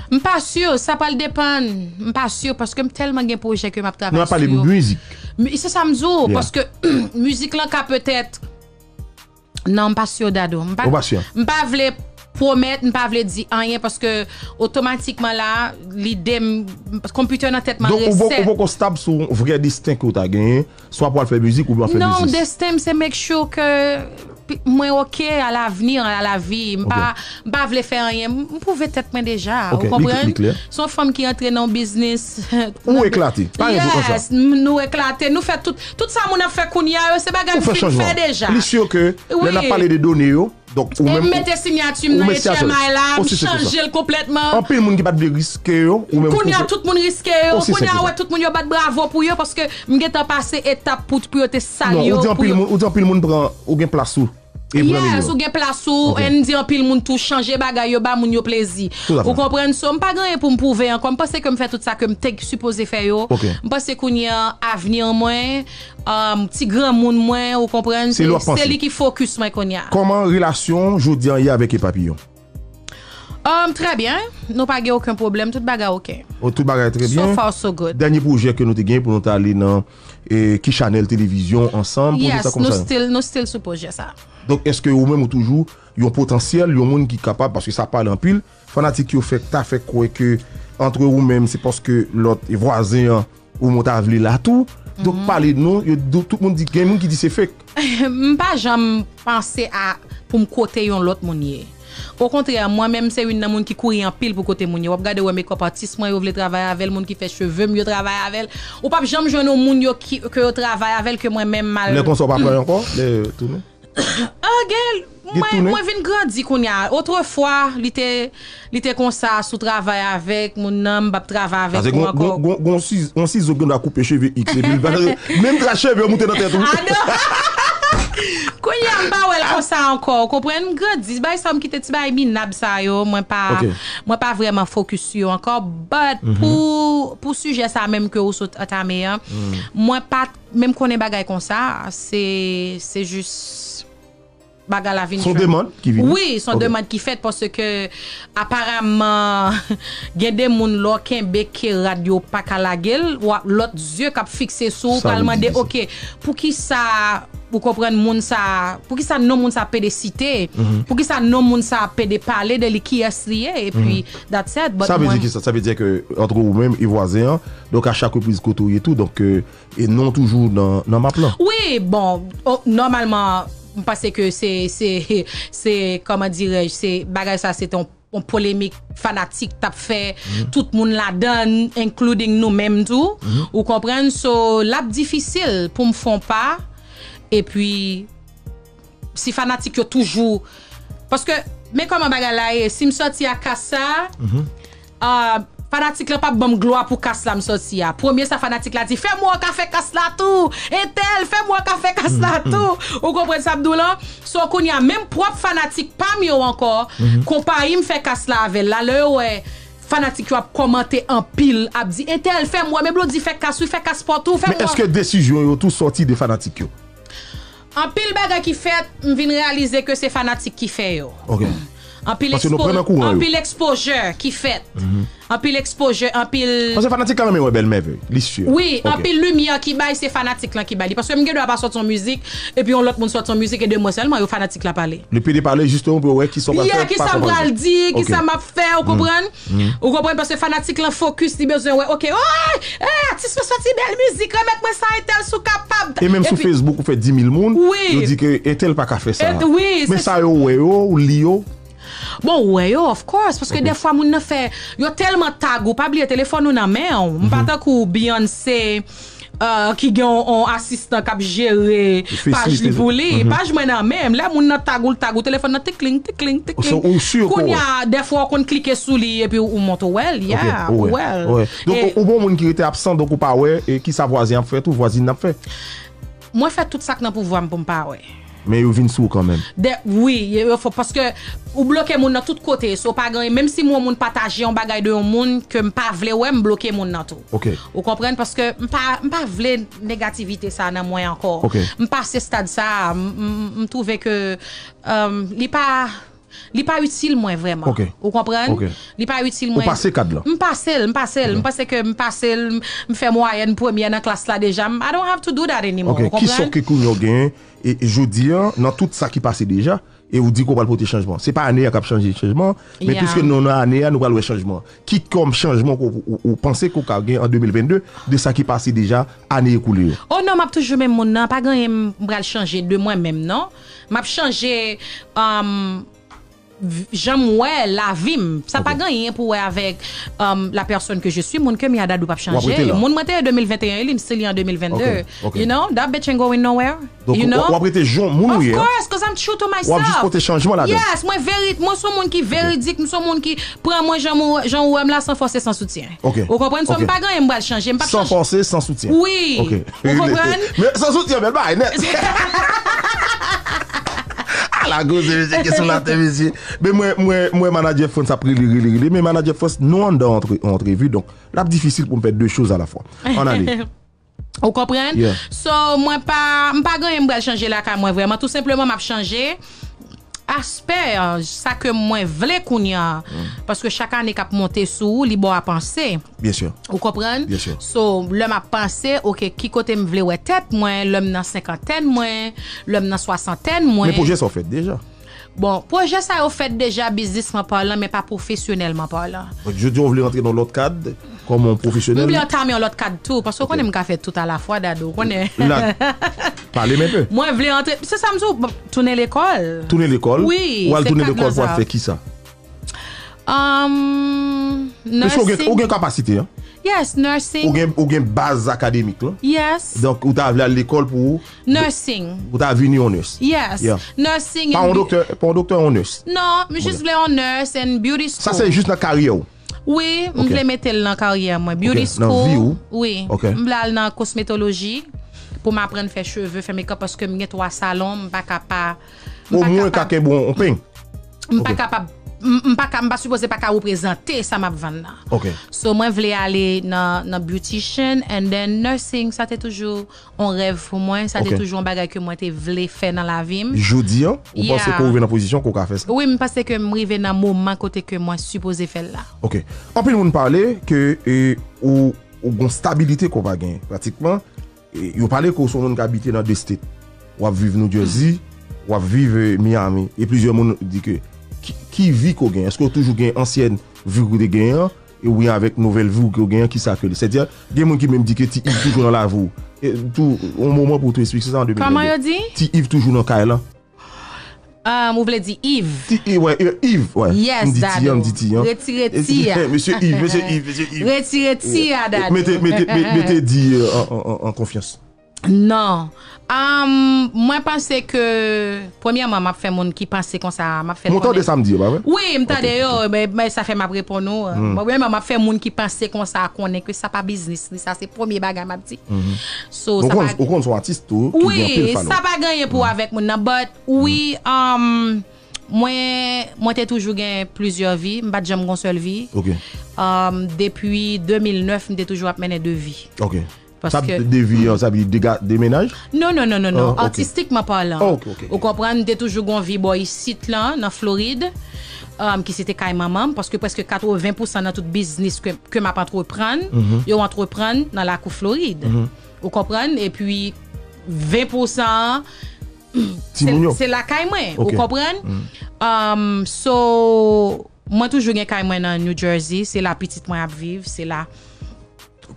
M pa si, sa pral depann. M pa si, paske m tèlman gen pwojè ke m ap travay sou yo. Nou ap pale mizik. Mi-, se sa m di w, paske mizik lan ka petèt, non, m pa si, Dadou. M pa, ou pa si? M pa vle pwomèt, m pa vle di anyen, paske otomatikman la, lide m, konpitè nan tèt mwen rete sèt. Donk, ou poko stab sou yon vrè desten ke w ta genyen, swa pou w al fè mizik oubyen w ap fè mizik. Non, desten m se make sure ke mwen oke à l'avenir, à la vie. M pa, m pa vle fè anyen. M pwouve tèt mwen deja, ou konprann? Se yon fanm ki antre nan yon biznis. Ou eklate. Pa gen dout nan sa. Yes, nou eklate. Nou fè tout, tout sa moun ap fè kounye a yo, se bagay m fin fè deja. Li si ke lè n ap pale de done yo, donk ou menm, m mete siyati m nan H M I la, m chanje l konplètman. Anpil moun ki pa t vle riske yo, ou menm. Kounye a tout moun riske yo. Kounye a ou wè tout moun yo bat bravo pou yo, paske m gentan pase etap pou, pou yo te sal yo. Non, ou di anpil moun, ou di anpil moun pran, ou gen plas ou. Yes, ou gen plas ou, and di anpil moun tou chanje bagay yo, ba moun yo plezi. Ou konprann? So, m pa gen anyen pou m pwouve ankò. M panse ke m fè tout sa ke m te sipoze fè yo. M panse kounye a, avni mwen, um, ti granmoun mwen, ou konprann? Se li ki fokis mwen kounye a. Kòman relasyon jodi an ye avèk Epapiyon? Um, trè byen. Nou pa gen okenn pwoblèm. Tout bagay oke. Oh, tout bagay trè byen. So far, so good. Dènye pwojè ke nou te gen pou nou ta ale nan, e, ki chanèl televizyon ansanm, pwojè sa konsa? Yes, nou still, nou still sou pwojè sa. Donk, èske ou menm ou toujou yon potansyèl, yon moun ki kapab, paske sa pale anpil, fanatik yo fè, ta fè kwè ke antre ou menm, se paske lòt vwazen an, ou menm ou ta vle la tou. Donk, pale nou, yo, tout moun di, gen moun ki di se fake. M pa janm panse a pou m kote yon lòt moun ye. Okontrè, mwen menm se youn nan moun ki kouri anpil pou kote moun ye. W ap gade wè makeup artist mwen, yo vle travay avè l, moun ki fè cheve m, yo travay avè l. Ou p ap janm jwenn yon moun yo ki, ke yo travay avè l ke mwen menm m al. Lè konsa w pa pran ankò, lè tounen? Ah, gen, mwen, mwen vin grandi kounye a. Otrefwa, li te, li te konsa, si w travay avèk moun nan, m p ap travay avèk ou ankò. Gon, gon, gon, gon sizo ki gen dwa koupe cheve X, epi l pa, menm tras cheve yo moute nan tèt ou. Ah, non. Kounye a, m pa wè l konsa ankò, ou konprann? M grandi, bay sa m kite ti bay minab sa yo, mwen pa, mwen pa vrèman fokis sou yo ankò, but pou, pou sijè sa menm ke ou sot antame an, mwen pa menm konnen bagay konsa, se, se jis bagay la vin. Se yon demann ki vini? Wi, se yon demann ki fèt paske aparaman gen de moun lè w kenbe ke rad yo pa ka lage l, w ap, lòt zye k ap fikse sou ou pral mande, oke, poukisa, ou konprann, moun sa, poukisa non moun sa pede site? Poukisa non moun sa pede pale de li, kiyès li ye? Epi, that's it. But sa vle di ki sa? Sa vle di ke antre ou menm e vwazen an, donk a chak repriz kote w ye tou, donk, e non toujou nan, nan map lan. Wi, bon, o, nòmalman, m panse ke se, se, se, kòman dirèj, se bagay sa, se te yon, yon polemik fanatik t ap fè, tout moun ladan, including nou menm tou, ou konprann? So, l ap difisil pou m fè yon pa, epi si fanatik yo toujou, paske, men kòman bagay la ye, si m sòti ak kas sa, ah, fanatik la p ap ban m glwa pou kas la m sòti a. Premye sa fanatik la di, fè m wè w ka fè kas la tou, entèl, fè m wè w ka fè kas la tou. Ou konprann sa m di w lan? So, kounye a, menm pwòp fanatik pa m yo ankò, konpayi m fè kas la avè l la, lè yo wè fanatik yo ap kòmante anpil, ap di, entèl, fè m wè, men Blondy fè kas, wi, fè kas pa w tou, fè m wè. Men èske desizyon yo tou sòti de fanatik yo? Anpil bagay ki fèt, m vin reyalize ke se fanatik ki fè yo. Ok. Anpil expo-, anpil exposure ki fèt. Anpil exposure, anpil. Paske fanatik la renmen wè bèl mèvèy, li si. Wi, anpil limyè ki bay, se fanatik lan ki bay li. Paske m gen dwa pa sòti yon mizik, epi yon lòt moun sòti yon mizik, e de mwen sèlman, yo fanatik la pale. Li pede pale, jisteman, pou yo wè kisa w pral fè, kisa m pral di, kisa m ap fè, ou konprann? Ou konprann? Paske fanatik lan fokis, li bezwen wè, oke, oy, eh, atis mwen sòti bèl mizik, remèt mwen sa, entèl si w kapab. E menm sou Facebook, ou fè di mil moun, yo di ke entèl pa ka fè sa. Men sa yo wè yo, ou li yo. Bon, ou wè yo, of course, paske dèfwa moun nan fè, yo tèlman tag ou, pa bliye telefòn ou nan men w. M pa tankou Beyoncé, euh, ki gen yon, yon asistan k ap jere paj li pou li. Paj mwen nan men m. Lè moun nan tag ou, l tag ou, telefòn nan tikling, tikling, tikling. Kounye a, dèfwa ou konn klike sou li epi ou montre w wè l, yeah, ou wè l. Donk, ou, ou bon moun ki rete absan, donk ou pa wè, e kisa vwazen ap fè tou, vwazin ap fè. Mwen fè tout sa k nan pouvwa m pou m pa wè. Men yo vin sou ou kanmenm. Wi, yo, yo fò, paske ou bloke moun nan tout kote, so w pa gen, menm si m wè yon moun pataje yon bagay de yon moun ke m pa vle wè, m bloke moun nan tou. Ok. Ou konprann? Paske m pa, m pa vle negativite sa nan mwen ankò. Ok. M pase stad sa, m, m, m twouve ke, um, li pa, Li pa itil mwen vrèman. Ou konprann? Li pa itil mwen. Ou pase kad lan. M pase l, m pase l. M panse ke m pase l, m fè mwayèn premyè nan klas la deja. I don't have to do that anymore. Ou konprann? Kisa w ki kounye w genyen e jodi a, nan tout sa ki pase deja, e ou di ke w pral pote chanjman. Se pa ane a k ap chanje chanjman, men piske nou nan ane a, nou pral wè chanjman. Ki kòm chanjman ke w, ou, ou panse ke w ka gen an de mil vennde, de sa ki pase deja, ane ekoule yo? Oh non, m ap toujou menm moun nan. Pa gen anyen m pral chanje de mwen menm, non. M ap chanje, um, jan m wè lavi m. Sa pa gen anyen pou wè avèk, um, la personne que je suis, moun ke m ye a, Dadou p ap chanje. Moun mwen te ye de mil venteyen, li m still ye an de mil vennde. You know, that bitch ain't going nowhere. Donk, w ap rete jan moun ou ye a. Of course, 'cause I'm true to myself. W ap jis pote chanjman ladan. Yes, mwen veri-, mwen se yon moun ki veridik, m se yon moun ki pran mwen jan m, jan ou wè m la, san fòse, san soutyen. Ou konprann? So, m pa gen anyen m pral chanje, m p ap chanje. San fòse, san soutyen. Wi. Ou konprann? Men san soutyen, bèl bagay nèt. Ala koze, mesye, kesyon latè, mesye. Men mwen, mwen, mwen, manadjè Frantz ap rele, rele, rele. Men manadjè Frantz, nou anndan antre-, antrevi, donk, l ap difisil pou m fè de choz a la fwa. Ann ale. Ou konprann? So, mwen pa, m pa gen anyen m pral chanje lakay mwen vrèman. Tou senpleman, m ap chanje aspè, sa ke mwen vle kounye a. Paske chak ane k ap monte sou ou, li ba w a panse. Ou konprann? So, lè m ap panse, oke, ki kote m vle wè tèt mwen, lè m nan senkantèn mwen, lè m nan swasantèn mwen. Men pwojè sa yo fèt deja? Bon, pwojè sa yo fèt deja, biznisman palan, men pa pwofesyonèlman palan. Donk, jodi a, w vle rantre nan lòt kad, kòm yon pwofesyonèl? M vle antame yon lòt kad tou, paske w konnen m ka fè tout alafwa, Dadou, ou konnen. Pale m enpe. Mwen vle antre, se sa m di w, tounen lekòl. Tounen lekòl? Wi, se kad lan sa. Ou al tounen lekòl pou al fè kisa? Um, nursing. Ou gen, ou gen kapasite, an? Yes, nursing. Ou gen, ou gen baz akademik lan? Yes. Donk, ou ta vle al lekòl pou nursing. Ou ta vini yon nurse? Yes. Nursing. Pa yon doktè, pa yon doktè, yon nurse? Non, m jis vle yon nurse and beauty school. Sa se jis nan karyè w? Wi, m vle mete l nan karyè mwen. Beauty school. Nan vi w? Wi. M vle al nan kosmetoloji pou m aprann fè cheve, fè makeup, paske m gen twa salon, m pa ka pa, m pa ka pa. Omwen ka kenbe yon peny. M pa kapab, m, m pa ka, m pa sipoze pa ka reprezante sa m ap vann nan. So, mwen vle ale nan, nan beautician and then nursing, sa te toujou yon rèv pou mwen, sa te toujou yon bagay ke mwen te vle fè nan lavi m. Jodi a, ou panse ke w rive nan pozisyon ke w ka fè sa? Wi, m panse ke m rive nan moman kote ke mwen sipoze fè l la. Ok. Anpil moun pale ke, e, ou, ou gon stabilite ke w pa genyen, pratikman. E, yo pale ke w se yon moun ki abite nan de state. W ap viv New Jersey, w ap viv, e, Miami. E plizyè moun di ke, ki, ki vi ke w genyen? Èske w toujou gen ansyen vi ke w te genyen an? E oubyen avèk nouvèl vi w ke w genyen, kisa ke li? Sètadi, gen moun ki menm di ke Ti Iv toujou nan lavi w. E tou, yon moman pou w tou esplike sa an de mil vennde. Kòman yo di? Ti Iv toujou nan kay lan. Um, ou vle di Iv? Ti Iv, wè, e, Iv, wè. Yes, Dadou. M di Ti Iv, m di Ti Iv. Retire Ti a. Mesye Iv, mesye Iv, mesye Iv. Retire Ti a, Dadou. Mete, mete, mete, mete Ti Iv an, an, an, an konfyans. Non. Um, mwen panse ke, premyèman, m ap fè moun ki panse konsa, m ap fè l konnen. Mwen tande sa m di yo, pa vre? Wi, m tande yo, men, men sa fè m ap reponn ou. Mwen, premyèman, m ap fè moun ki panse konsa konnen ke sa pa biznis li, sa se premye bagay m ap di. So, sa pa. Ou konn, ou konn se yon atis tou, ki gen anpil follow. Wi, sa pa gen anyen pou avèk moun nan, but wi, um, mwen, mwen te toujou gen plizyè vi, m pa t janm gon sèl vi. Um, depi de mil nèf, m te toujou ap mennen de vi. Sa de vi an, sa vle di de ga-, de mennaj? Non, non, non, non, non. Artistikman palan. Ou konprann, m te toujou gon vi bò isit lan, nan Florid, um, ki se te kay manman m, paske prèske katreven pousan nan tout biznis ke, ke m ap antreprann, yo antreprann nan lakou Florid. Ou konprann? Epi, ven pousan an, se, se lakay mwen. Ou konprann? Um, so, mwen toujou gen kay mwen nan New Jersey, se la pitit mwen ap viv, se la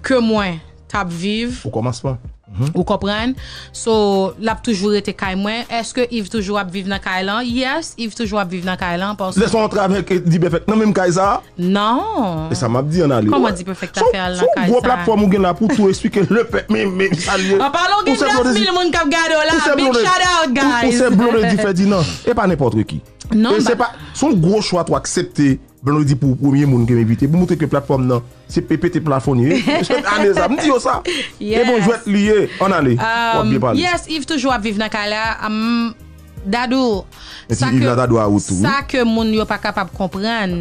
ke mwen t ap viv. Ou konprann? So, l ap toujou rete kay mwen. Èske Iv toujou ap viv nan kay lan? Yes, Iv toujou ap viv nan kay lan, paske. Lè sa w antre avèk, e, D-Perfect nan menm kay sa a? Non. E sa m ap di, ann ale. Kòman D-Perfect ta fè al nan kay sa a? Se yon gwo platfòm ou gen la pou tou esplike lepèp, men, men, sa l ye. An palan, ou gen nèf mil moun k ap gade w la. Big shout out, guys. Ou se Blondedy Ferdinand. E pa nenpòt ki. Non, e se pa, se yon gwo chwa tou aksepte Blondedy pou premye moun ke m envite, pou montre ke platfòm nan, se pe pete plafon li ye. Ane sa, m di yo sa. E bon jwèt li ye, ann ale. W ap byen pale. Yes, Iv toujou ap viv nan kay la. Um, Dadou, sa ke, sa ke moun yo pa kapab konprann,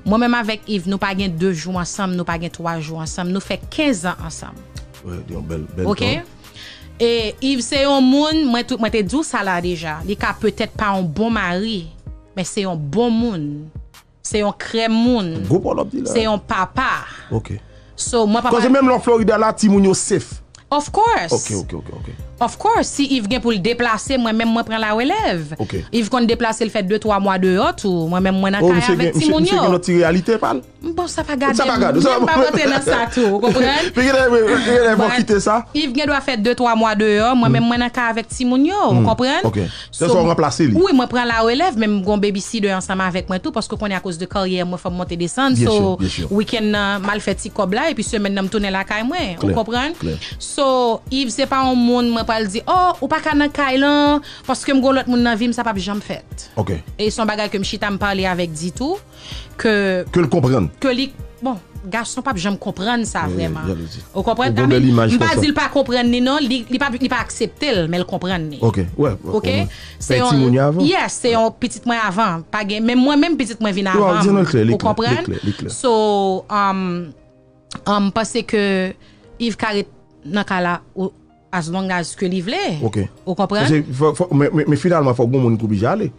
mwen menm avèk Iv, nou pa gen de jou ansanm, nou pa gen twa jou ansanm, nou fè kenz an ansanm. Wi, yon bèl, bèl tan. E Iv se yon moun, mwen tou, mwen te di w sa la deja, li ka petèt pa yon bon mari, Men se yon bon moun. Se yon krèm moun. Gwo pawòl w ap di la. Se yon papa. Ok. So, mwen pa Koze menm lè w Florida la, timoun yo safe. Of course. Ok, ok, ok, ok. Of course, si Yves gen pou l deplase, mwen menm mwen pran larelèv. Ok. Yves konn deplase l fè de twa mwa deyò tou. Mwen menm mwen nan Oh, kay misye avèk gen, misye, timoun misye gen yo. lòt ti reyalite pa l. Bon, sa pa gade. Sa pa gade. Sa Mwen pa rantre nan sa tou, ou konprann? Pi gen lè, gen lè fò But kite sa. Yves gen dwa fè de twa mwa deyò, mwen menm mwen nan kay avèk timoun yo, ou konprann? Ok. Se sa w ranplase li. Wi, mwen pran larelèv, men m gon babysitter ansanm avèk mwen tou, paske w konnen akoz de karyè mwen fò m monte desann. Byen So, si, byen si. Wikenn nan, m al fè ti kòb la, epi semèn nan m tounen lakay mwen, ou Klè, konprann? Klè. So, Yves se pa yon moun mwen pral di, oh, ou pa ka nan kay lan, paske m gon lòt moun nan vi m, sa p ap janm fèt. Ok. E se yon bagay ke m chita m pale avèk Di tou, ke Ke l konprann. ke li, bon, gason p ap janm konprann sa Wi, vrèman. jalouzi. Ou konprann? Ou gon bèl imaj M pa konsa. Di l pa konprann li non, li, li pa, li pa aksepte l, men l konprann li. Ok, wè. Ok? Fè Se yon, timoun yo avan. Yes, se yon pitit mwen avan. Pa gen, men mwen menm pitit mwen vin Yo, avan. di nou l klè, li Ou klè, konprann? Li klè, li klè. So, um, um, m panse ke Yves ka ret nan kay la ou- as long as ke li vle. Ok. Ou konprann? Paske fò- fò- Men men- men finalman, fòk gon moun ki oblije ale.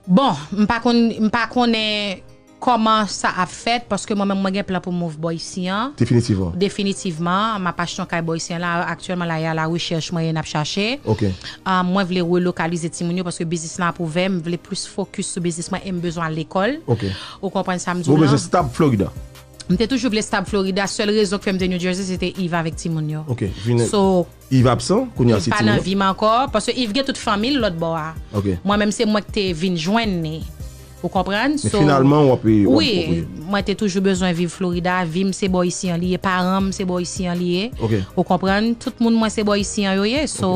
Bon, m pa konn, m pa konnen kòman sa ap fèt, paske mwen menm mwen gen plan pou m move bò isi an. Definitivman. Definitivman, m ap achte yon kay bò isi an la. Aktyèlman la, y a la rechèch mwen ye, n ap chache. Ok. Ah, mwen vle relokalize timoun yo paske biznis lan ap ouvè, m vle plis fokis sou biznis mwen e m bezwen al lekòl. Ok. Ou konprann sa m di Ou w bezwen lan? Stab Florida. M te toujou vle stab Florida. Sèl rezon k fè m te New Jersey, se te Yves avèk timoun yo. Ok. Vin So, Yves absan, kounye a Yves se pa timoun nan yo. vi m ankò, paske Yves gen tout fanmi l lòt bò a. Ok. Mwen menm se mwen k te vin jwenn li. Ou konprann? Men finalman, w ap, w ap, Wi, mwen te toujou bezwen viv Florida. Vi m se bò isi an li ye. Paran m se bò isi an li ye. Ok. Ou konprann? Tout moun mwen se bò isi an yo ye. So,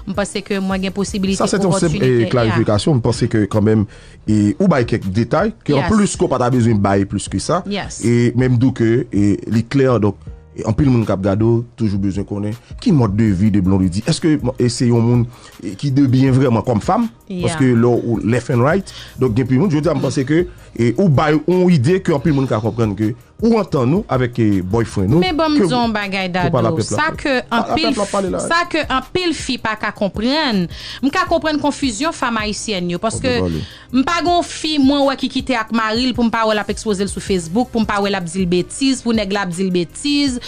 m panse ke mwen gen posibilite, Sa se yon senp opòtinite. eh, klarifikasyon. M panse ke kanmenm, e, ou bay kèk detay, ke Yes. anplis ke w pa ta bezwen bay plis ke sa. Yes. E menm di w ke e, li klè, donk, e, anpil moun k ap gade w toujou bezwen konnen ki mòd de vi de Blondedy. Èske e, se yon moun e, ki de byen vrèman kòm fanm? Yeah. Paske lè w left and right, donk gen pil moun, jodi a m panse ke e, ou bay yon ide ke anpil moun ka konprann ke ou antann ou avèk e, boyfriend ou. Men ban m ke- di yon bagay, ke w pa Dadou. lapèp la. Sa ke Pa lapèp anpil, la pale la. Ok, pale. M pa gon fi mwen wè ki kite ak mari l pou m pa wè l ap ekspoze l sou Facebook, pou m pa wè l ap di l betiz, pou nèg la ap di l betiz.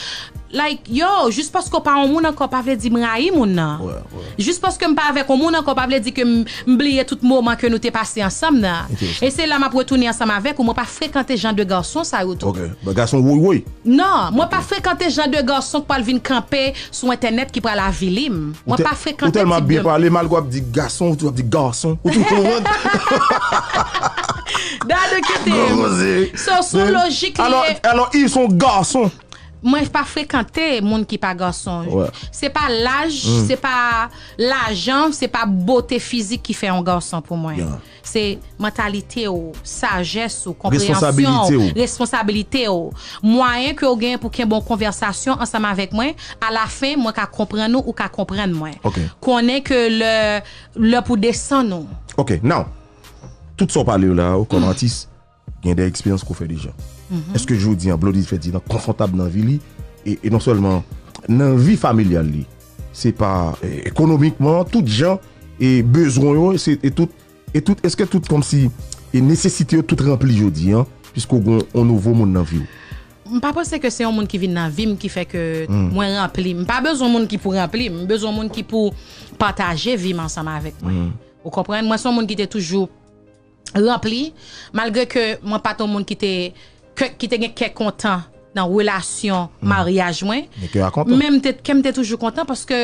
Like, yo, jis paske w pa yon moun ankò pa vle di m rayi moun nan. Wè, wè. Jis paske m pa avèk yon moun ankò pa vle di ke m, m bliye tout moman ke nou te pase ansanm nan. Enteresan. E se la m ap retounen ansanm avèk ou, mwen pa frekante jan de gason sa yo tou. Ok. Bon, gason woy woy. Non, mwen pa frekante jan de gason k pral vin kanpe sou entènèt ki pral avili m. Mwen pa frekante Ou tèlman tip byen de pale, malgre w ap di gason, ou tou ap di gason. Ou tou konprann. Dadou kite m. Koze. So, sou lojik li Alò, ye. Alò, Yves se yon gason. Mwen pa frekante moun ki pa gason. Wè. Se pa laj, se pa lajan, se pa bote fizik ki fè yon gason pou mwen. Yeah. Se mantalite w, sajès ou, Responsabilite konpreyansyon w. w, responsabilite w. Mwayen ke w gen pou kenbe yon konvèsasyon ansanm avèk mwen, alafen, mwen ka konprann ou, ou ka konprann mwen. Ok. Konnen ke lè, lè pou desann ou. Ok, now, tout sa w pale yo la, ou kòm atis, gen de eksperyans ke w fè deja. Èske jodi an, Blondedy Ferdinand konfòtab nan vi li, e, e non sèlman nan vi familyal li, se pa, e, ekonomikman, tout jan, e bezwen yo, se, e tout, e tout, èske tout kòmsi, e nesesite yo tout ranpli jodi an, piske w gen yon nouvo moun nan vi w? M pa panse ke se yon moun ki vin nan vi m ki fè ke mwen ranpli. M pa bezwen moun ki pou ranpli m. M bezwen moun ki pou pataje vi m ansanm avèk mwen. Ou konprann? Mwen se yon moun ki te toujou ranpli, malgre ke mwen pa t yon moun ki te, ke, ki te gen kè kontan nan relasyon maryaj mwen. Men kè a kontan. Men m te, kè m te toujou kontan paske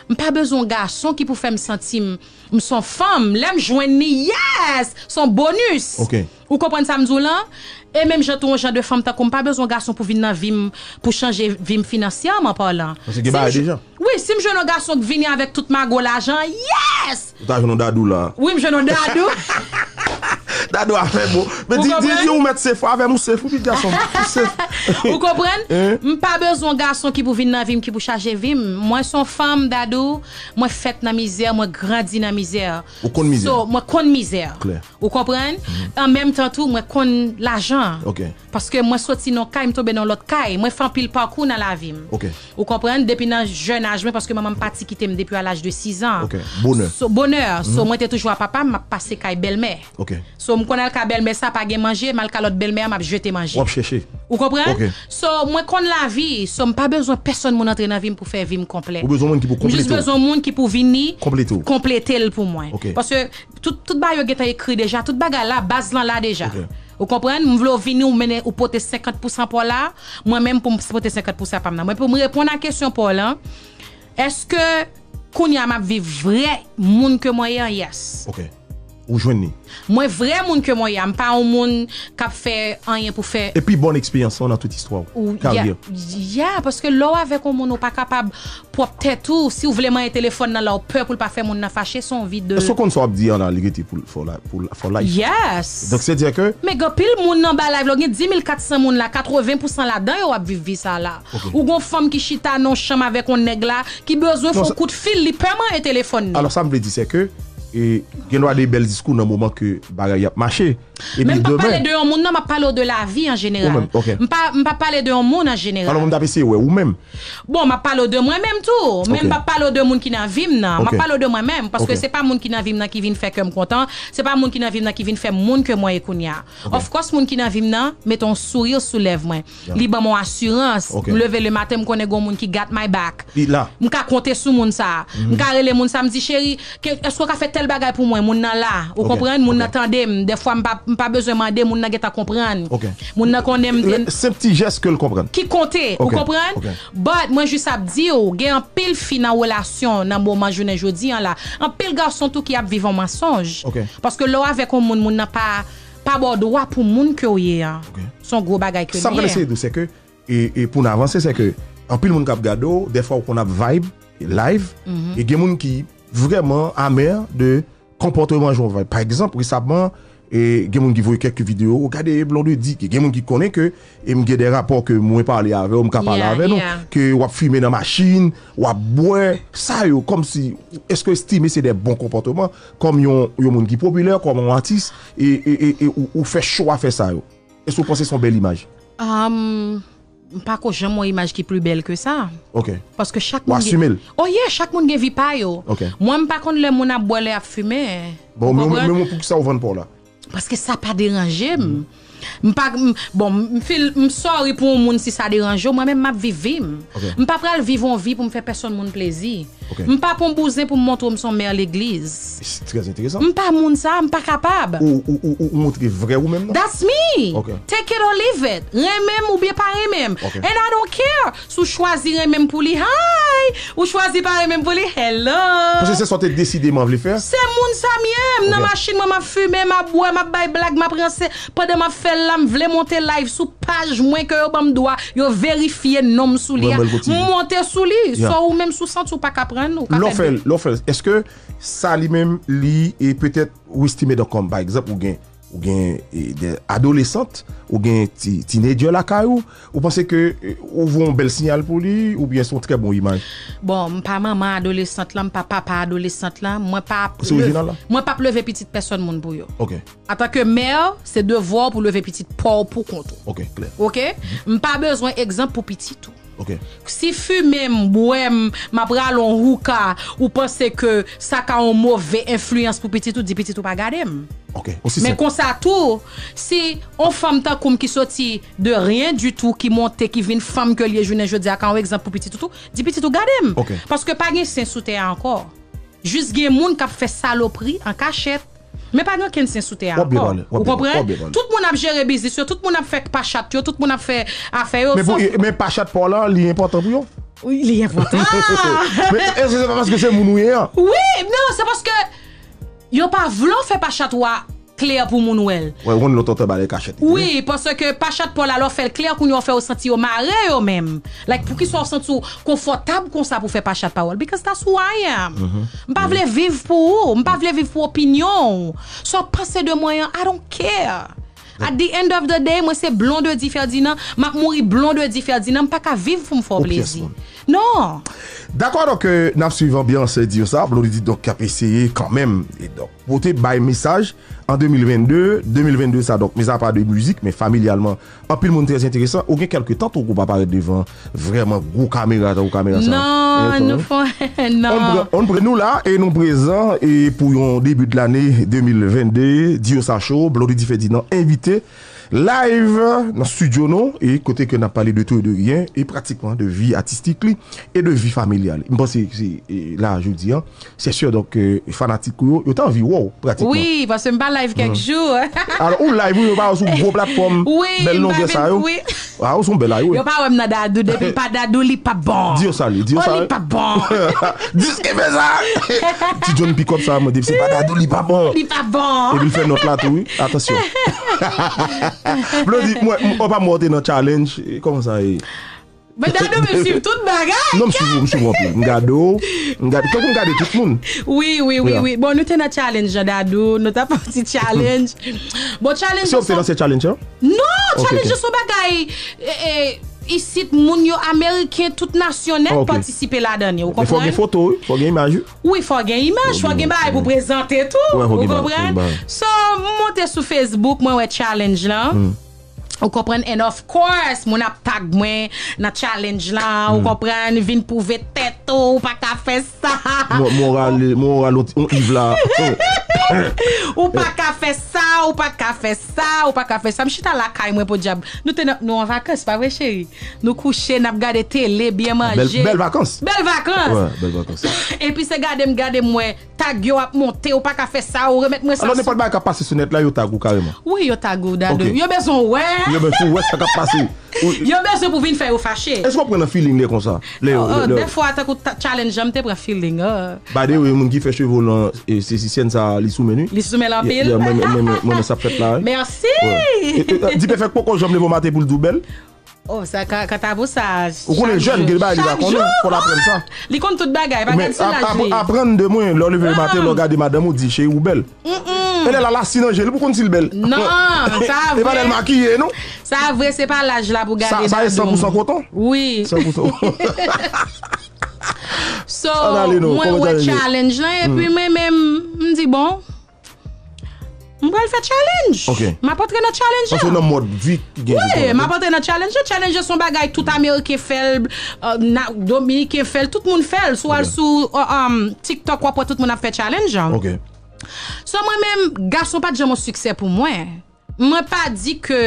m pa bezwen yon gason ki pou fè m santi m, m se yon fanm. Lè m jwenn li, yes! Se yon bonus. Ok. Ou konprann sa m di w lan? E menm jan tou yon jan de fanm tankou m, m pa bezwen yon gason pou vin nan vi m, pou chanje vi m finansyèman palan. Paske gen bagay deja. Wi, si m jwenn yon gason k vini avèk tout mago lajan, yes! Ou ta jwenn yon Dadou la. Wi, m jwenn yon Dadou. Dadou a fè bon. Men di, di, di ou mèt sef, avè m ou sef, ou pitit gason. Ou sef. Ou konprann? M pa bezwen yon gason ki pou vin nan vi m, ki pou chaje vi m. Mwen se yon fanm, Dadou, mwen fèt nan mizè, mwen grandi nan mizè. Ou konn mizè. So, mwen konn mizè. Klè. Ou konprann? An menm tan tou, mwen konn lajan. Ok. Paske mwen soti nan kay, m tonbe nan lòt kay. Mwen fè anpil pakou nan lavi m. Ok. Ou konprann? Depi nan jèn aj mwen, paske manman m pati kite m depi a laj de sis an. Ok. Bonè. So, bonè. So, mwen te toujou a papa m, m ap pase kay bèlmè. Ok. So, m konn al ka bèlmè sa, pa gen manje, m al ka lòt bèlmè a, m ap jete manje. W ap chèche. Ou konprann? Ok. So, mwen konn lavi, so m pa bezwen pèsonn moun antre nan vi m pou fè vi m konplè. Ou bezwen moun ki pou konplete w. M jis bezwen moun ki pou vini konplete w. Konplete l pou mwen. Ok. Paske tout, tout bagay yo gentan ekri deja, tout bagay la, baz lan la deja. Ok. Ou konprann? M vle w vini, ou mennen, ou pote senkant pousan pa w la, mwen menm pou m pote senkant pousan pa m nan. Mwen pou m reponn a kesyon pa w lan, èske kounye a m ap viv vrè moun ke mwen ye an? Yes. Ok. Ou jwenn li. Mwen vrè moun ke mwen ye a, m pa yon moun k ap fè anyen pou fè. Epi bòn eksperyans lan nan tout istwa w. Ou, karyè. Yeah, yeah, paske lè w avèk yon moun, ou pa kapab pwòp tèt ou. Si w vle manyen telefòn nan la, w pè pou l pa fè moun nan fache, se yon vi de. Èske w konn sa w ap di an la, li rete pou, for, la, pou, for life? Yes. Donk, se dire ke. Men gen anpil moun nan ba live la, gen dis mil kat san moun la, katreven pousan ladan yo ap viv vi sa la. Ok. Ou gon fanm ki chita nan yon chanm avèk yon nèg la, ki bezwen fè yon kout fil, li pè manyen telefòn li. Alò, sa m vle di, se ke, e, gen dwa de bèl diskou nan moman ke bagay y ap mache. Epi demen. Men m p ap pale de yon moun, non, m ap pale w de lavi an jeneral. Ou menm, ok. M pa, m p ap pale de yon moun an jeneral. Alò, mwen m t ap eseye wè ou menm. Bon, m ap pale w de mwen menm tou. Men m p ap pale w de moun ki nan vi m nan. M ap pale w de mwen menm. Paske se pa moun ki nan vi m nan ki vin fè kè m kontan. Se pa moun ki nan vi m nan ki vin fè m moun ke mwen ye kounye a. Of course, moun ki nan vi m nan mete yon souri sou lèv mwen. Li ban m yon asirans. M leve lematen, m konnen gen yon moun ki got my back. Li la. M ka konte sou moun sa a. M ka rele moun sa a, m di, cheri, ke, èske w ka fè tèl bagay pou mwen? Moun nan la. Ou konprann? Moun nan tande m. Dèfwa, m pa, m pa bezwen mande, moun nan gentan konprann. Moun nan konnen m te. Senp ti jès ke l konprann. Ki konte, ou konprann? But, mwen jis ap di w, gen anpil fi nan relasyon, nan moman jounen jodi an la. Anpil gason tou ki ap viv yon mansonj. Paske lè w avèk yon moun, moun nan pa, pa ba w dwa pou moun ke w ye an. Se yon gwo bagay ke l ye. Sa m pral eseye di w, se ke e, e pou n avanse, se ke anpil moun k ap gade w, dèfwa ou konn ap vibe, live, e gen moun ki vrèman amè de konpòteman jan w vibe. Pa egzanp, resaman, e gen moun ki voye kèk videyo, ou gade Blondedy, ki gen moun ki konnen ke, e m gen de rapò ke mwen pale avè w, m ka pale avè nou, ke w ap fimen nan machin, w ap bwè, sa yo, kòmsi, èske w estime se de bon konpòteman, kòm yon, yon moun ki popilè, kòm yon atis, e, e, e, e ou, ou fè cho a fè sa yo? Èske w panse se yon bèl imaj? Um, m pa ko janm wè yon imaj ki pli bèl ke sa. Ok. Paske chak moun gen. W asime l? Oh yeah, chak moun gen vi pa yo. Ok. Mwen, m pa konn lè moun ap bwè, lè y ap fimen. Bon, men, men, men poukisa w vann pa w la? Paske sa pa deranje m. M pa, m, bon, m feel, m sorry pou yon moun si sa deranje w, mwen menm m ap viv vi m. Ok. M pa pral viv yon vi pou m fè pèsonn moun plezi. Ok. M pa pran bouzen pou m montre w m se yon mè legliz. Trè enteresan. M pa moun sa, m pa kapab. Ou, ou, ou, ou montre vrè ou menm nan? That's me. Ok. Take it or leave it. Renmen m oubyen pa renmen m. Ok. And I don't care. Si w chwazi renmen m pou li, hi! Ou chwazi pa renmen m pou li, hello! Paske se sa w te deside m vle fè? Se moun sa m ye. M nan machin mwen, m ap fimen, m ap bwè, m ap bay blag, m ap ranse. Pandan m ap fè l la, m vle monte live sou paj mwen ke yo ban m dwa, yo verifye non m sou li a. M monte sou li. So ou menm si w santi w pa ka pran l, ou ka fè de. Lè w fè l, èske sa li menm, li, e petèt, ou estime, donk, kòm, pa egzanp, ou gen, ou gen, e, de adolesant, ou gen ti, teenager lakay ou, ou panse ke, e, ou voye yon bèl siyal pou li, oubyen se yon trè bon imaj? Bon, m pa manman adolesant lan, m pa papa adolesant lan, mwen pa ap leve, mwen p ap leve pitit pèsonn moun pou yo. Ok. Antanke mè, se devwa w pou leve pitit pa w pou kont ou. Ok, klè. Ok? M pa bezwen egzanp pou pitit ou. Ok. Si fimen m, bwè m, m ap rale yon houka, ou panse ke sa ka yon move enfliyans pou pitit ou, di pitit ou pa gade m. Ok, osi senp. Men konsa tou, si yon fanm tankou m ki soti de rien du tout, ki monte, ki vin fanm ke l ye jounen jodi a, ka yon egzanp pou pitit ou tou, di pitit ou gade m. Ok. Paske pa gen sen sou tè a ankò. Jis gen moun k ap fè salopri an kachèt. Men pa gen okenn sen sou tè a ankò. Ou konprann? Tout moun ap jere biznis yo, tout moun ap fè pachat yo, tout moun ap fè afè yo. Men pou, men pachat pa w la, li enpòtan pou yo? Wi, li enpòtan. Men èske se pa paske se moun ou ye a? Wi, non, se paske yo pa vle w fè pachat ou a klè pou moun wè l. Wè, ou konn lòt tan bagay kachèt. Wi, paske pachat pa w la, lè w fè l klè, kounye a w fè yo santi yo mare yo menm. Like, poukisa w santi w konfòtab konsa pou fè pachat pa w? Because that's who I am. M pa vle viv pou ou, m pa vle viv pou opinyon w. Sa w panse de mwen an, I don't care. At the end of the day, mwen se Blondedy Ferdinand, m ap mouri Blondedy Ferdinand, m pa ka viv pou m fè w plezi. Non. Dakò, donk, euh, n ap swiv anbyans, euh, Diyosa, Blondedy, donk, k ap eseye kanmenm. E donk, pote bay mesaj an de mil venn de, de mil venn de sa, donk, mizapa de mizik, men familyalman, anpil moun trè enteresan. Ou gen kèlke tan tou ou pa parèt devan vrèman gwo kamera, tankou kamera sa. Non, nou fè, non. On pre-, on pre-, nou la, e nou prezan, e pou yon debi de lane de mil venn de, Diyosa Show, Blondedy Ferdinand, envite, live nan studio nou, e kote ke n ap pale de tou e de ryen, e pratikman de vi atistik li, e de vi familyal. M panse se, e, la, jodi an, se sè, donk, e, fanatik ou yo, yo ta anvi wè w, pratikman. Wi, paske m pa live kèk jou. Alò, ou live, wi, yo pa wè w sou gwo platfòm, bèl longè sa yo. Wi. A, ou se yon bèl a yo. Yo pa wè m nan Dadou, depi l pa Dadou, li p ap bon. Diyosa, li, Diyosa. Oh, li p ap bon. Dis ki fè sa. Ti John Pickup sa, mwen, depi se pa Dadou, li p ap bon. Li p ap bon. Epi l fè nòt la tou, wi. Atansyon. Blondedy, mwen, m, ou pa mwen te nan challenge. E, kòman sa ye? Men Dadou, men swiv tout bagay. Non, m swiv ou, m swiv ou anpil. M gade w, m gade, tankou m gade tout moun. Wi, wi, wi, wi. Bon, nou te nan challenge, Jan Dadou. Nou t ap fè yon ti challenge. Bon, challenge. Se ou ki te lanse challenge, an? Non, challenge se yon bagay, e, e, isit moun yo ameriken, tout nasyon nèt patisipe ladan li, ou konprann? Men fò gen foto, wi, fò gen imaj, wi. Wi, fò gen imaj, fò gen bagay pou prezante tou, ou konprann? So, m monte sou Facebook, mwen wè challenge lan. Ou konprann? And of course, moun ap tag mwen nan challenge lan, ou konprann? Vin pwouve tèt ou, ou pa ka fè sa. Mwen, mwen rale, mwen rale yon, yon Yves la. Ou pa ka fè sa, ou pa ka fè sa, ou pa ka fè sa. M chita lakay mwen, podyab. Nou te nan, nou an vakans, pa vre, cheri? Nou kouche, n ap gade tele, byen manje. Bèl, bèl vakans. Bèl vakans. Wè, bèl vakans. Epi se gade m, gade m wè tag yo ap monte, ou pa ka fè sa, ou remèt mwen sa. Alò, nenpòt bagay k ap pase sou nèt la, yo tag ou kareman? Wi, yo tag ou, Dadou. Ok. Yo bezwen wè. Yo bezwen wè sa k ap pase. Yo bezwen pou vin fè yo fache. Èske w pran nan feeling lè konsa? Lè yo, oh, lè, lè dèfwa, tankou ta-, challenge an, m te pran feeling, oh. By the way, moun ki fè cheve w lan, e, estetisyèn sa, li sou men, wi. Li sou men l anpil. Yeah, yeah, mwen, mwen, mwen, mwen, sa ap fèt la, wi. Mèsi. Wè. E, e, e, D-Perfect poko janm leve yon maten pou l di w bèl? Oh, sa ka, kanta pou sa. Ou konnen jèn, gen bagay li pa konnen, fò l aprann sa. Li konn tout bagay, pa gad sou laj li. Men ap-, ap-, aprann de mwen, lè w leve maten, lè w gade madanm ou, di, cheri, ou bèl. E lè l al asiz nan je l pou konn si l bèl. Non, sa vre. E pa lè l makiye, non. Sa vre, se pa laj la pou gade. Sa, sa e san pou san koton? Wi. San pou san. So, mwen wè challenge lan, epi mwen menm, m di, bon, m pral fè challenge. Ok. M ap antre nan challenge lan. Paske nan mòd vi ki gen. Wi, m ap antre nan challenge lan. Challenge lan se yon bagay tout Ameriken fè l, euh, na-, Dominiken fè l, tout moun fè l. Si w al sou, euh, um, TikTok, w ap wè tout moun ap fè challenge lan. Ok. So, mwen menm, gason pa t janm yon siksè pou mwen. Mwen pa di ke,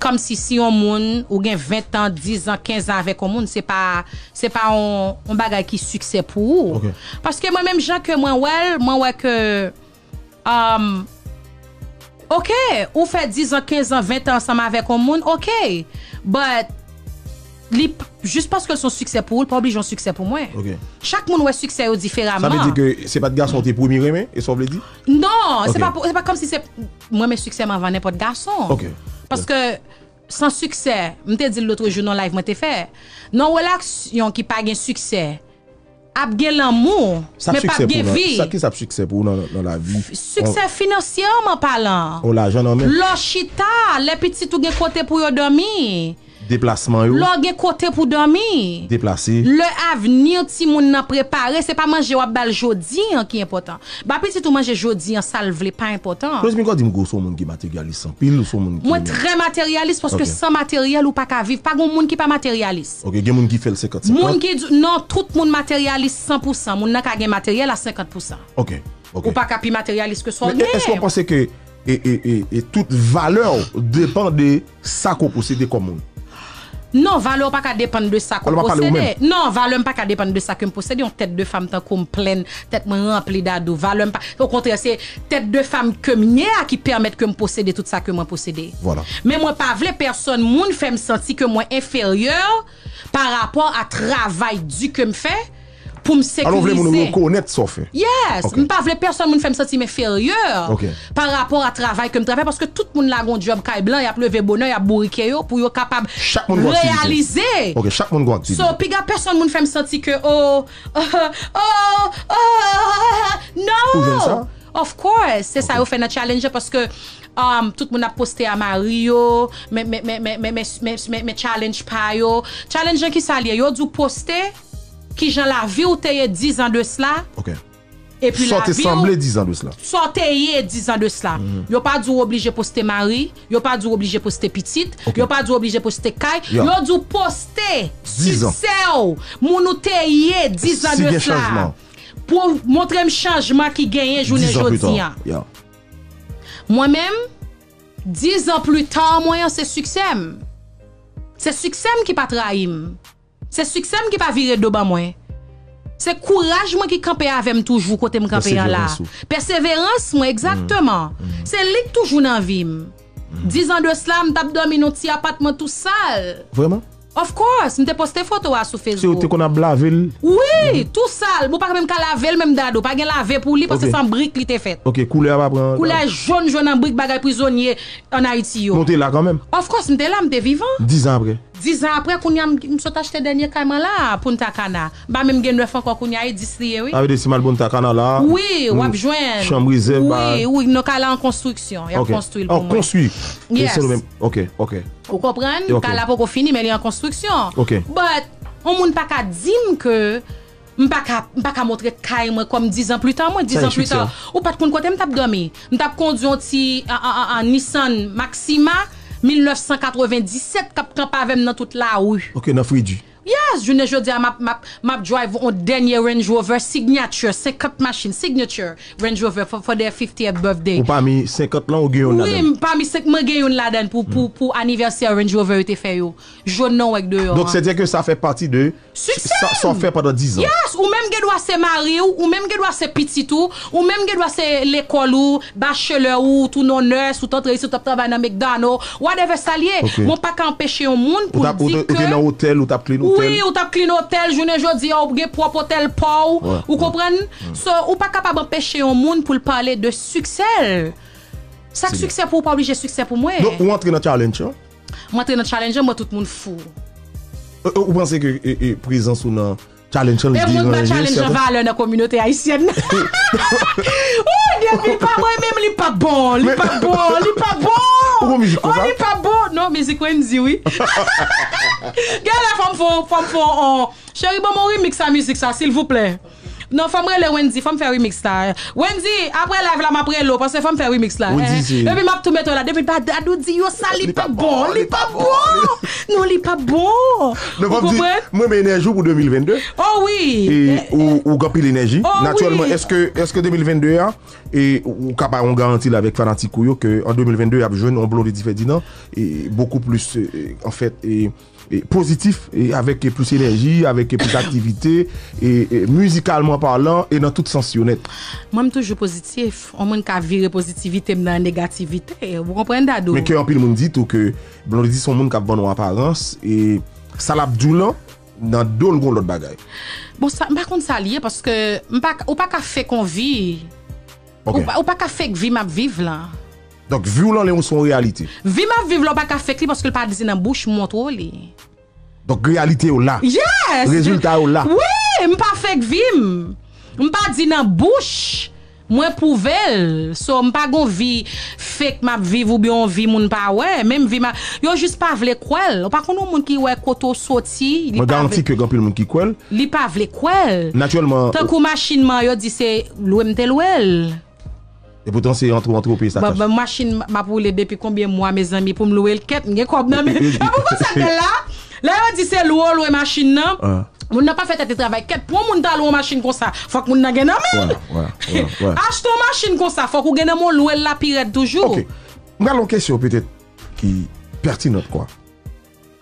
kòmsi si yon moun, ou gen ven tan, diz an, kenz an avèk yon moun, se pa, se pa yon, yon bagay ki siksè pou ou. Ok. Paske mwen menm jan ke mwen wè l, mwen wè ke, um, ok, ou fè diz an, kenz an, ven tan ansanm avèk yon moun, ok. But, li p-, jis paske l se yon siksè pou ou, l pa oblije yon siksè pou mwen. Ok. Chak moun wè siksè yo diferaman. Sa vle di ke se pa t gason w te premye renmen, e sa w vle di? Non, se pa pou, se pa kòmsi se, mwen renmen siksè m anvan nenpòt gason. Ok. Paske san siksè, m te di l lòt jou nan live mwen te fè, nan yon relasyon ki pa gen siksè, ap gen lanmou, men p ap gen vi. Sa ki sa ap siksè pou ou nan, nan lavi? Siksè finansyèman palan. Yon lajan nan men. Lè w chita, lè pitit ou gen kote pou yo dòmi. Deplasman yo. Lè w gen kote pou dòmi. Deplase. Lè avni timoun nan prepare, se pa manje w ap ba l jodi an ki enpòtan. Ba pitit ou manje jodi an, sa l vle pa enpòtan. Rosemary, ou di m ke w se yon moun ki materyalis anpil, ou se yon moun ki... Mwen trè materyalis paske san materyèl ou pa ka viv. Pa gen moun ki pa materyalis. Ok, gen moun ki fè l senkant senkant. Moun ki di, non, tout moun materyalis san pou san. Moun nan ka gen materyèl a senkant pou san. Ok, ok. Ou pa ka pi materyalis ke sa w gen. Men èske w panse ke e, e, e, e tout valè w depann de sa ke w posede kòm moun? Non, valè w pa ka depann de sa ke w posede. Non, valè m pa ka depann de sa ke m posede. Yon tèt de fanm tankou m plèn, tèt mwen ranpli dadou. Valè m pa, okontrè, se tèt de fanm ke m ye a ki pèmèt ke m posede tout sa ke mwen posede. Vwala. Men mwen pa vle pèsonn moun fè m santi ke mwen enferyè pa rapò a travay di ke m fè, pou m sekirize. Alò, w vle moun rekonèt sa w fè? Yes. Ok. M pa vle pèsonn moun fè m santi m enferyè pa rapò a travay ke m travay, paske tout moun la gen yon djòb kay blan, y ap leve bonè, y ap bourike yo pou yo kapab reyalize. Ok, chak moun gen yon aktivite. So, piga pèsonn moun fè m santi ke, oh, oh, oh, oh, non. Ou jwenn sa? Of course, se sa yo fè nan challenge paske um, tout moun ap poste a mari yo, men, men, men, men, men, men, men, men, men challenge pa yo. Challenge nan ki sa l ye? Yo di w poste kijan lavi w te ye dizan de sla. Ok. Epi Sa w te lavi sanble w, dizan de sla. Sa w te ye dizan de sla. Yo pa di w oblije poste mari, yo pa di w oblije poste pitit, Ok. Yo pa di w oblije poste kay, Yeah. Yo di w poste Dizan. Siksè w, moun ou te ye dizan Si de gen sla. chanjman. Pou montre m chanjman ki genyen jounen Dizan pli jodi ta. an. Yeah. Mwen menm, dizan pli ta mwen an se siksè m. Se siksè m ki pa trayi m. Se siksè m ki pa vire do ban mwen. Se kouraj mwen ki kanpe avè m toujou kote m kanpe an la. Pèseverans ou. Pèseverans mwen, egzakteman. Se li k toujou nan vi m. Dizan de sla, m t ap dòmi nan ti apatman tou sal. Vrèman? Of course, m te poste foto a sou Se ou Facebook. Te konn ap lave l? Wi, tou sal. Ou pa menm ka lave l menm Dadou. Pa gen lave pou li paske Ok. se an brik li te fèt. Ok, koulè a pa pran. Koulè jòn jòn an brik bagay prizonye an Ayiti yo. Nou te la kanmenm. Of course, m te la, m te vivan. Dizan apre. Dizan apre, kounye a, m, m sot achte dènye kay mwen la, Punta Cana. M pa menm gen nèf ankò kounye a, e dis li ye, wi. Sa vle di si m al Punta Cana la. Wi, w ap jwenn. Chanm rezèv. Wi, wi, non, kay la an konstriksyon. Y ap Ok. konstwi l Oh, pou mwen. Konstwi. Yes. Se nou menm. Ok, ok. Ou konprann? Ok. Kay la poko fini, men li an konstriksyon. Ok. But, yon moun pa ka di m ke m pa ka, m pa ka montre kay mwen kòm dizan pli ta mwen, dizan e pli ta. Siksè. Ou pa t konn kote m t ap dòmi. M t ap kondwi yon ti an, an, an, an Nissan Maxima mil nèf san katrevenndisèt k ap kanpe avè m nan tout lari. Ok, nan fredi. Yes, jounen jodi a, m ap, m ap, m ap drive yon dènye Range Rover Signature, senkant machin, Signature Range Rover for, for their fiftieth birthday. Ou pami senkant lan ou gen yon Wi, ladan? M pami senk, mwen gen youn ladan pou, pou, pou anivèsè Range Rover yo te fè yo. Jòn nan w wè k deyò Donk, an. sètadi ke sa fè pati de Siksè sa, sa w fè pandan dizan. Yes, ou menm gen dwa se mari w, ou menm gen dwa se pitit ou, ou menm gen dwa se lekòl ou, bachelor ou, tou non nurse, ou t antre isit, ou t ap travay nan McDonald, whatever sa l ye. Ok. Mwen pa ka anpeche yon moun Ou pou t ap, ou di te, ou te ke nan otèl, ou t ap clean otèl. Wi, ou t ap clean otèl, jounen jodi a, ou gen pwòp otèl pa w, Wè, ou konprann? So, ou pa kapab anpeche yon moun pou l pale de siksè l. Sa k siksè pou ou pa oblije siksè pou mwen. Donk, ou antre nan challenge lan? Mwen antre nan challenge lan, mwen tout moun fou. E, e, ou panse ke e, e, prezans ou nan challenge lan, li E moun ba deranje challenge an sèten? Valè nan kominote ayisyèn nan. Ou depi pa mwen menm, li pa bon, li pa bon, li pa bon. Ou gon mizik konsa? Oh, li pa bon. Non, mizik Wendy, wi. Gen lè fò m fè, fò m fè, oh, cheri, ban m yon remix a mizik sa, silvouplè. Non, fò m rele Wendy, fò m fè remix la. Wendy, apre live la, m ap rele w, paske fò m fè remix la. Wendy, Eh, se Epi m ap tou mete w la. Depi pa Dadou di yo sa, li pa bon, li pa bon. Non, li pa bon. Non, Ou fò m di, konprann? mwen renmen enèji w pou de mil vennde. Oh wi. E ou, ou gen anpil enèji. Oh, Natirèlman, wi. Èske, èske de mil vennde a, e ou ka bay yon garanti la avèk fanatik ou yo ke an de mil vennde y ap jwenn yon Blondedy Ferdinand e beaucoup plus, e, en fait, e, e pozitif, e avèk plis enèji, avèk plis aktivite, e, e mizikalman palan, e nan tout sans yo nèt? Mwen, m toujou pozitif. Yon moun ka vire pozitivite m nan negativite. Ou konprann, Dadou? Men ke anpil moun di tou ke Blondedy se yon moun k ap vann yon aparans, e sa l ap di w lan, nan do l gon lòt bagay. Bon, sa, m pa konn sa l ye, paske m pa, ou pa ka fake yon vi. Ok. Ou pa, ou pa ka fake vi m ap viv lan. Donk, vi w lan, se yon reyalite. Vi m ap viv la, ou pa ka fake li paske l pa di nan bouch, montre w li. Donk, reyalite yo la. Yes! Rezilta yo la. Wi, m pa fake vi m. M pa di nan bouch. Mwen pwouve l. So, m pa gon vi fake m ap viv oubyen yon vi moun pa wè. Menm vi m a, yo jis pa vle kwè l. Ou pa konn yon moun ki wè kote w soti, li Mwen pa garanti vle, ke gen anpil moun ki kwè l. Li pa vle kwè l. Natirèlman, Tankou machin mwen, yo di se lwe m te lwe l. E poutan se antre, antre ou peye sa Bon, kach. bon, machin m ap woule depi konbyen mwa, mezanmi, pou m lwe l kèt, m gen kòb nan men. E, e, E pou konsa l la, lè yo di se lwe w lwe machin nan, Ah. moun nan pa fè tèt li travay kèt. Pou yon moun ta lwe yon machin konsa, fòk moun nan gen nan men l. Wè, wè, wè, wè. Achte yon machin konsa, fòk ou gen nan men w lwe l la pi rèd toujou. Ok. M gen yon kesyon petèt ki pètinant, kwa.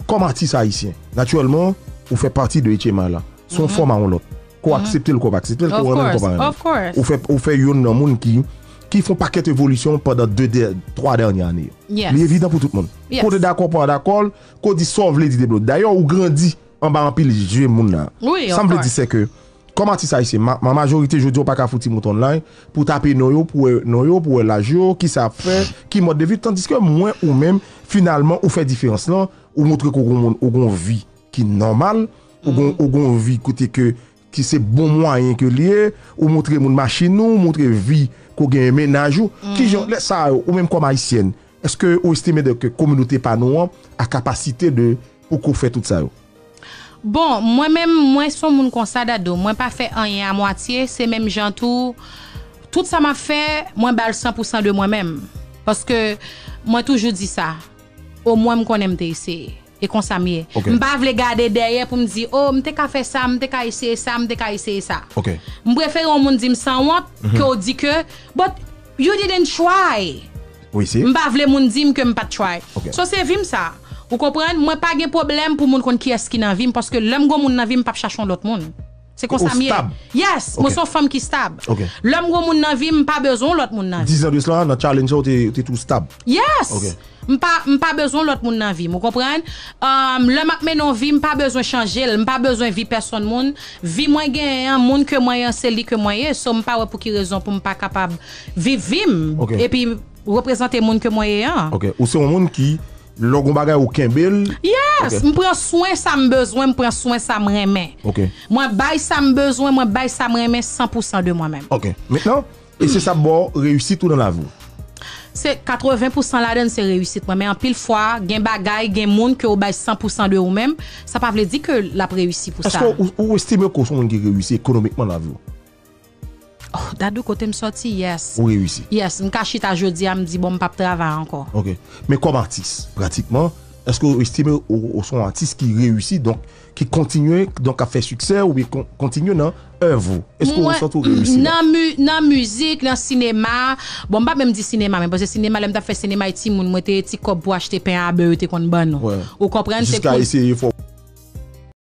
Kòm atis ayisyen, natirèlman, ou fè pati de H M I la. Se yon fòma yon lòt. Ko aksepte l, ko pa aksepte l, ko Of renmen l, ko course, pa renmen l. Of course. Ou fè, ou fè youn nan moun ki, ki fè yon pakèt evolisyon pandan de, de, twa dènye ane yo. Yes. Li evidan pou tout moun. Yes. Ko te dakò, pa dakò, ko di sa w vle di de Blondedy. Dayè, ou grandi anba anpil je moun nan. Wi, Sa of m vle di, course. Se ke, kòm atis ayisyen, ma, ma majorite jodi, ou pa ka fouti mouton online pou tape non yo, pou wè non yo, pou wè laj yo, ki sa ap fè, ki mòd de vi, tandiske mwen ou menm, finalman, ou fè diferans lan, ou montre ke ou gon moun, ou gon vi ki nòmal, ou gon, ou gon vi kote ke ki se bon mwayen ke l ye, ou montre moun machin ou, ou montre vi ke w genyen, mennaj ou. Kijan, lè sa yo, ou menm kòm ayisyèn, èske ou estime de ke kominote pa nou an a kapasite de pou ke w fè tout sa yo? Bon, mwen menm, mwen se yon moun konsa, Dadou. Mwen pa fè anyen a mwatye, se menm jan tou, tout sa m ap fè, mwen ba l san pou san de mwen menm. Paske mwen toujou di sa, omwen m konnen m te eseye. E konsa m ye. M pa vle gade dèyè pou m di, o, m te ka fè sa, m te ka eseye sa, m te ka eseye sa. M prefere yon moun di m sanwont ke w di ke, but you didn't try. M pa vle moun di m ke m pa t try. So se vi m sa. Ou konprann? Mwen pa gen pwoblèm pou moun konn kiyès ki nan vi m, paske lè m gon moun nan vi m, m p ap chache yon lòt moun. Se konsa m ye. Yes, mwen se yon fanm ki stab. Lè m gon moun nan vi m, m pa bezwen yon lòt moun nan vi m. Dizan de sila, nan challenge sa, ou te, ou te tou stab. Yes! M pa, m pa bezwen lòt moun nan vi m, ou konprann? Um, lè m ap mennen yon vi, m pa bezwen chanje l, m pa bezwen vi pèsonn moun. Vi mwen genyen an, moun ke mwen ye an, se li ke mwen ye. So, m pa wè pou ki rezon pou m pa kapab viv vi m, epi reprezante moun ke mwen ye an. Ok, ou se yon moun ki, lè w gon bagay, ou kenbe l. Yes, m pran swen sa m bezwen, m pran swen sa m renmen. Mwen bay sa m bezwen, mwen bay sa m renmen san pou san de mwen menm. Ok, mentnan, e se sa ba w reyisit ou nan lavi w? Se katreven pou san ladan l se reyisit mwen, men anpil fwa, gen bagay, gen moun ke w bay san pou san de ou menm, sa pa vle di ke l ap reyisi pou sa. Èske ou, ou estime ke w se yon moun ki reyisi ekonomikman nan lavi w? Oh, Dadou, kote m sòti, yes. Ou reyisi? Yes, m ka chita jodi a, m di, bon, m p ap travay ankò. Ok. Men kòm atis, pratikman, èske ou estime ou, ou se yon atis ki reyisi, donk, ki kontinye, donk, ap fè siksè, oubyen kon- kontinye nan èv ou? Èske ou santi ou reyisi la? Nan mi- nan mizik, nan sinema, bon, m pa menm di sinema, men paske sinema, lè m t ap fè sinema, e timoun, mwen te ye ti kòb pou achte pen a bè yo te konn ban nou. Ou konprann? Se Jiska eseye fè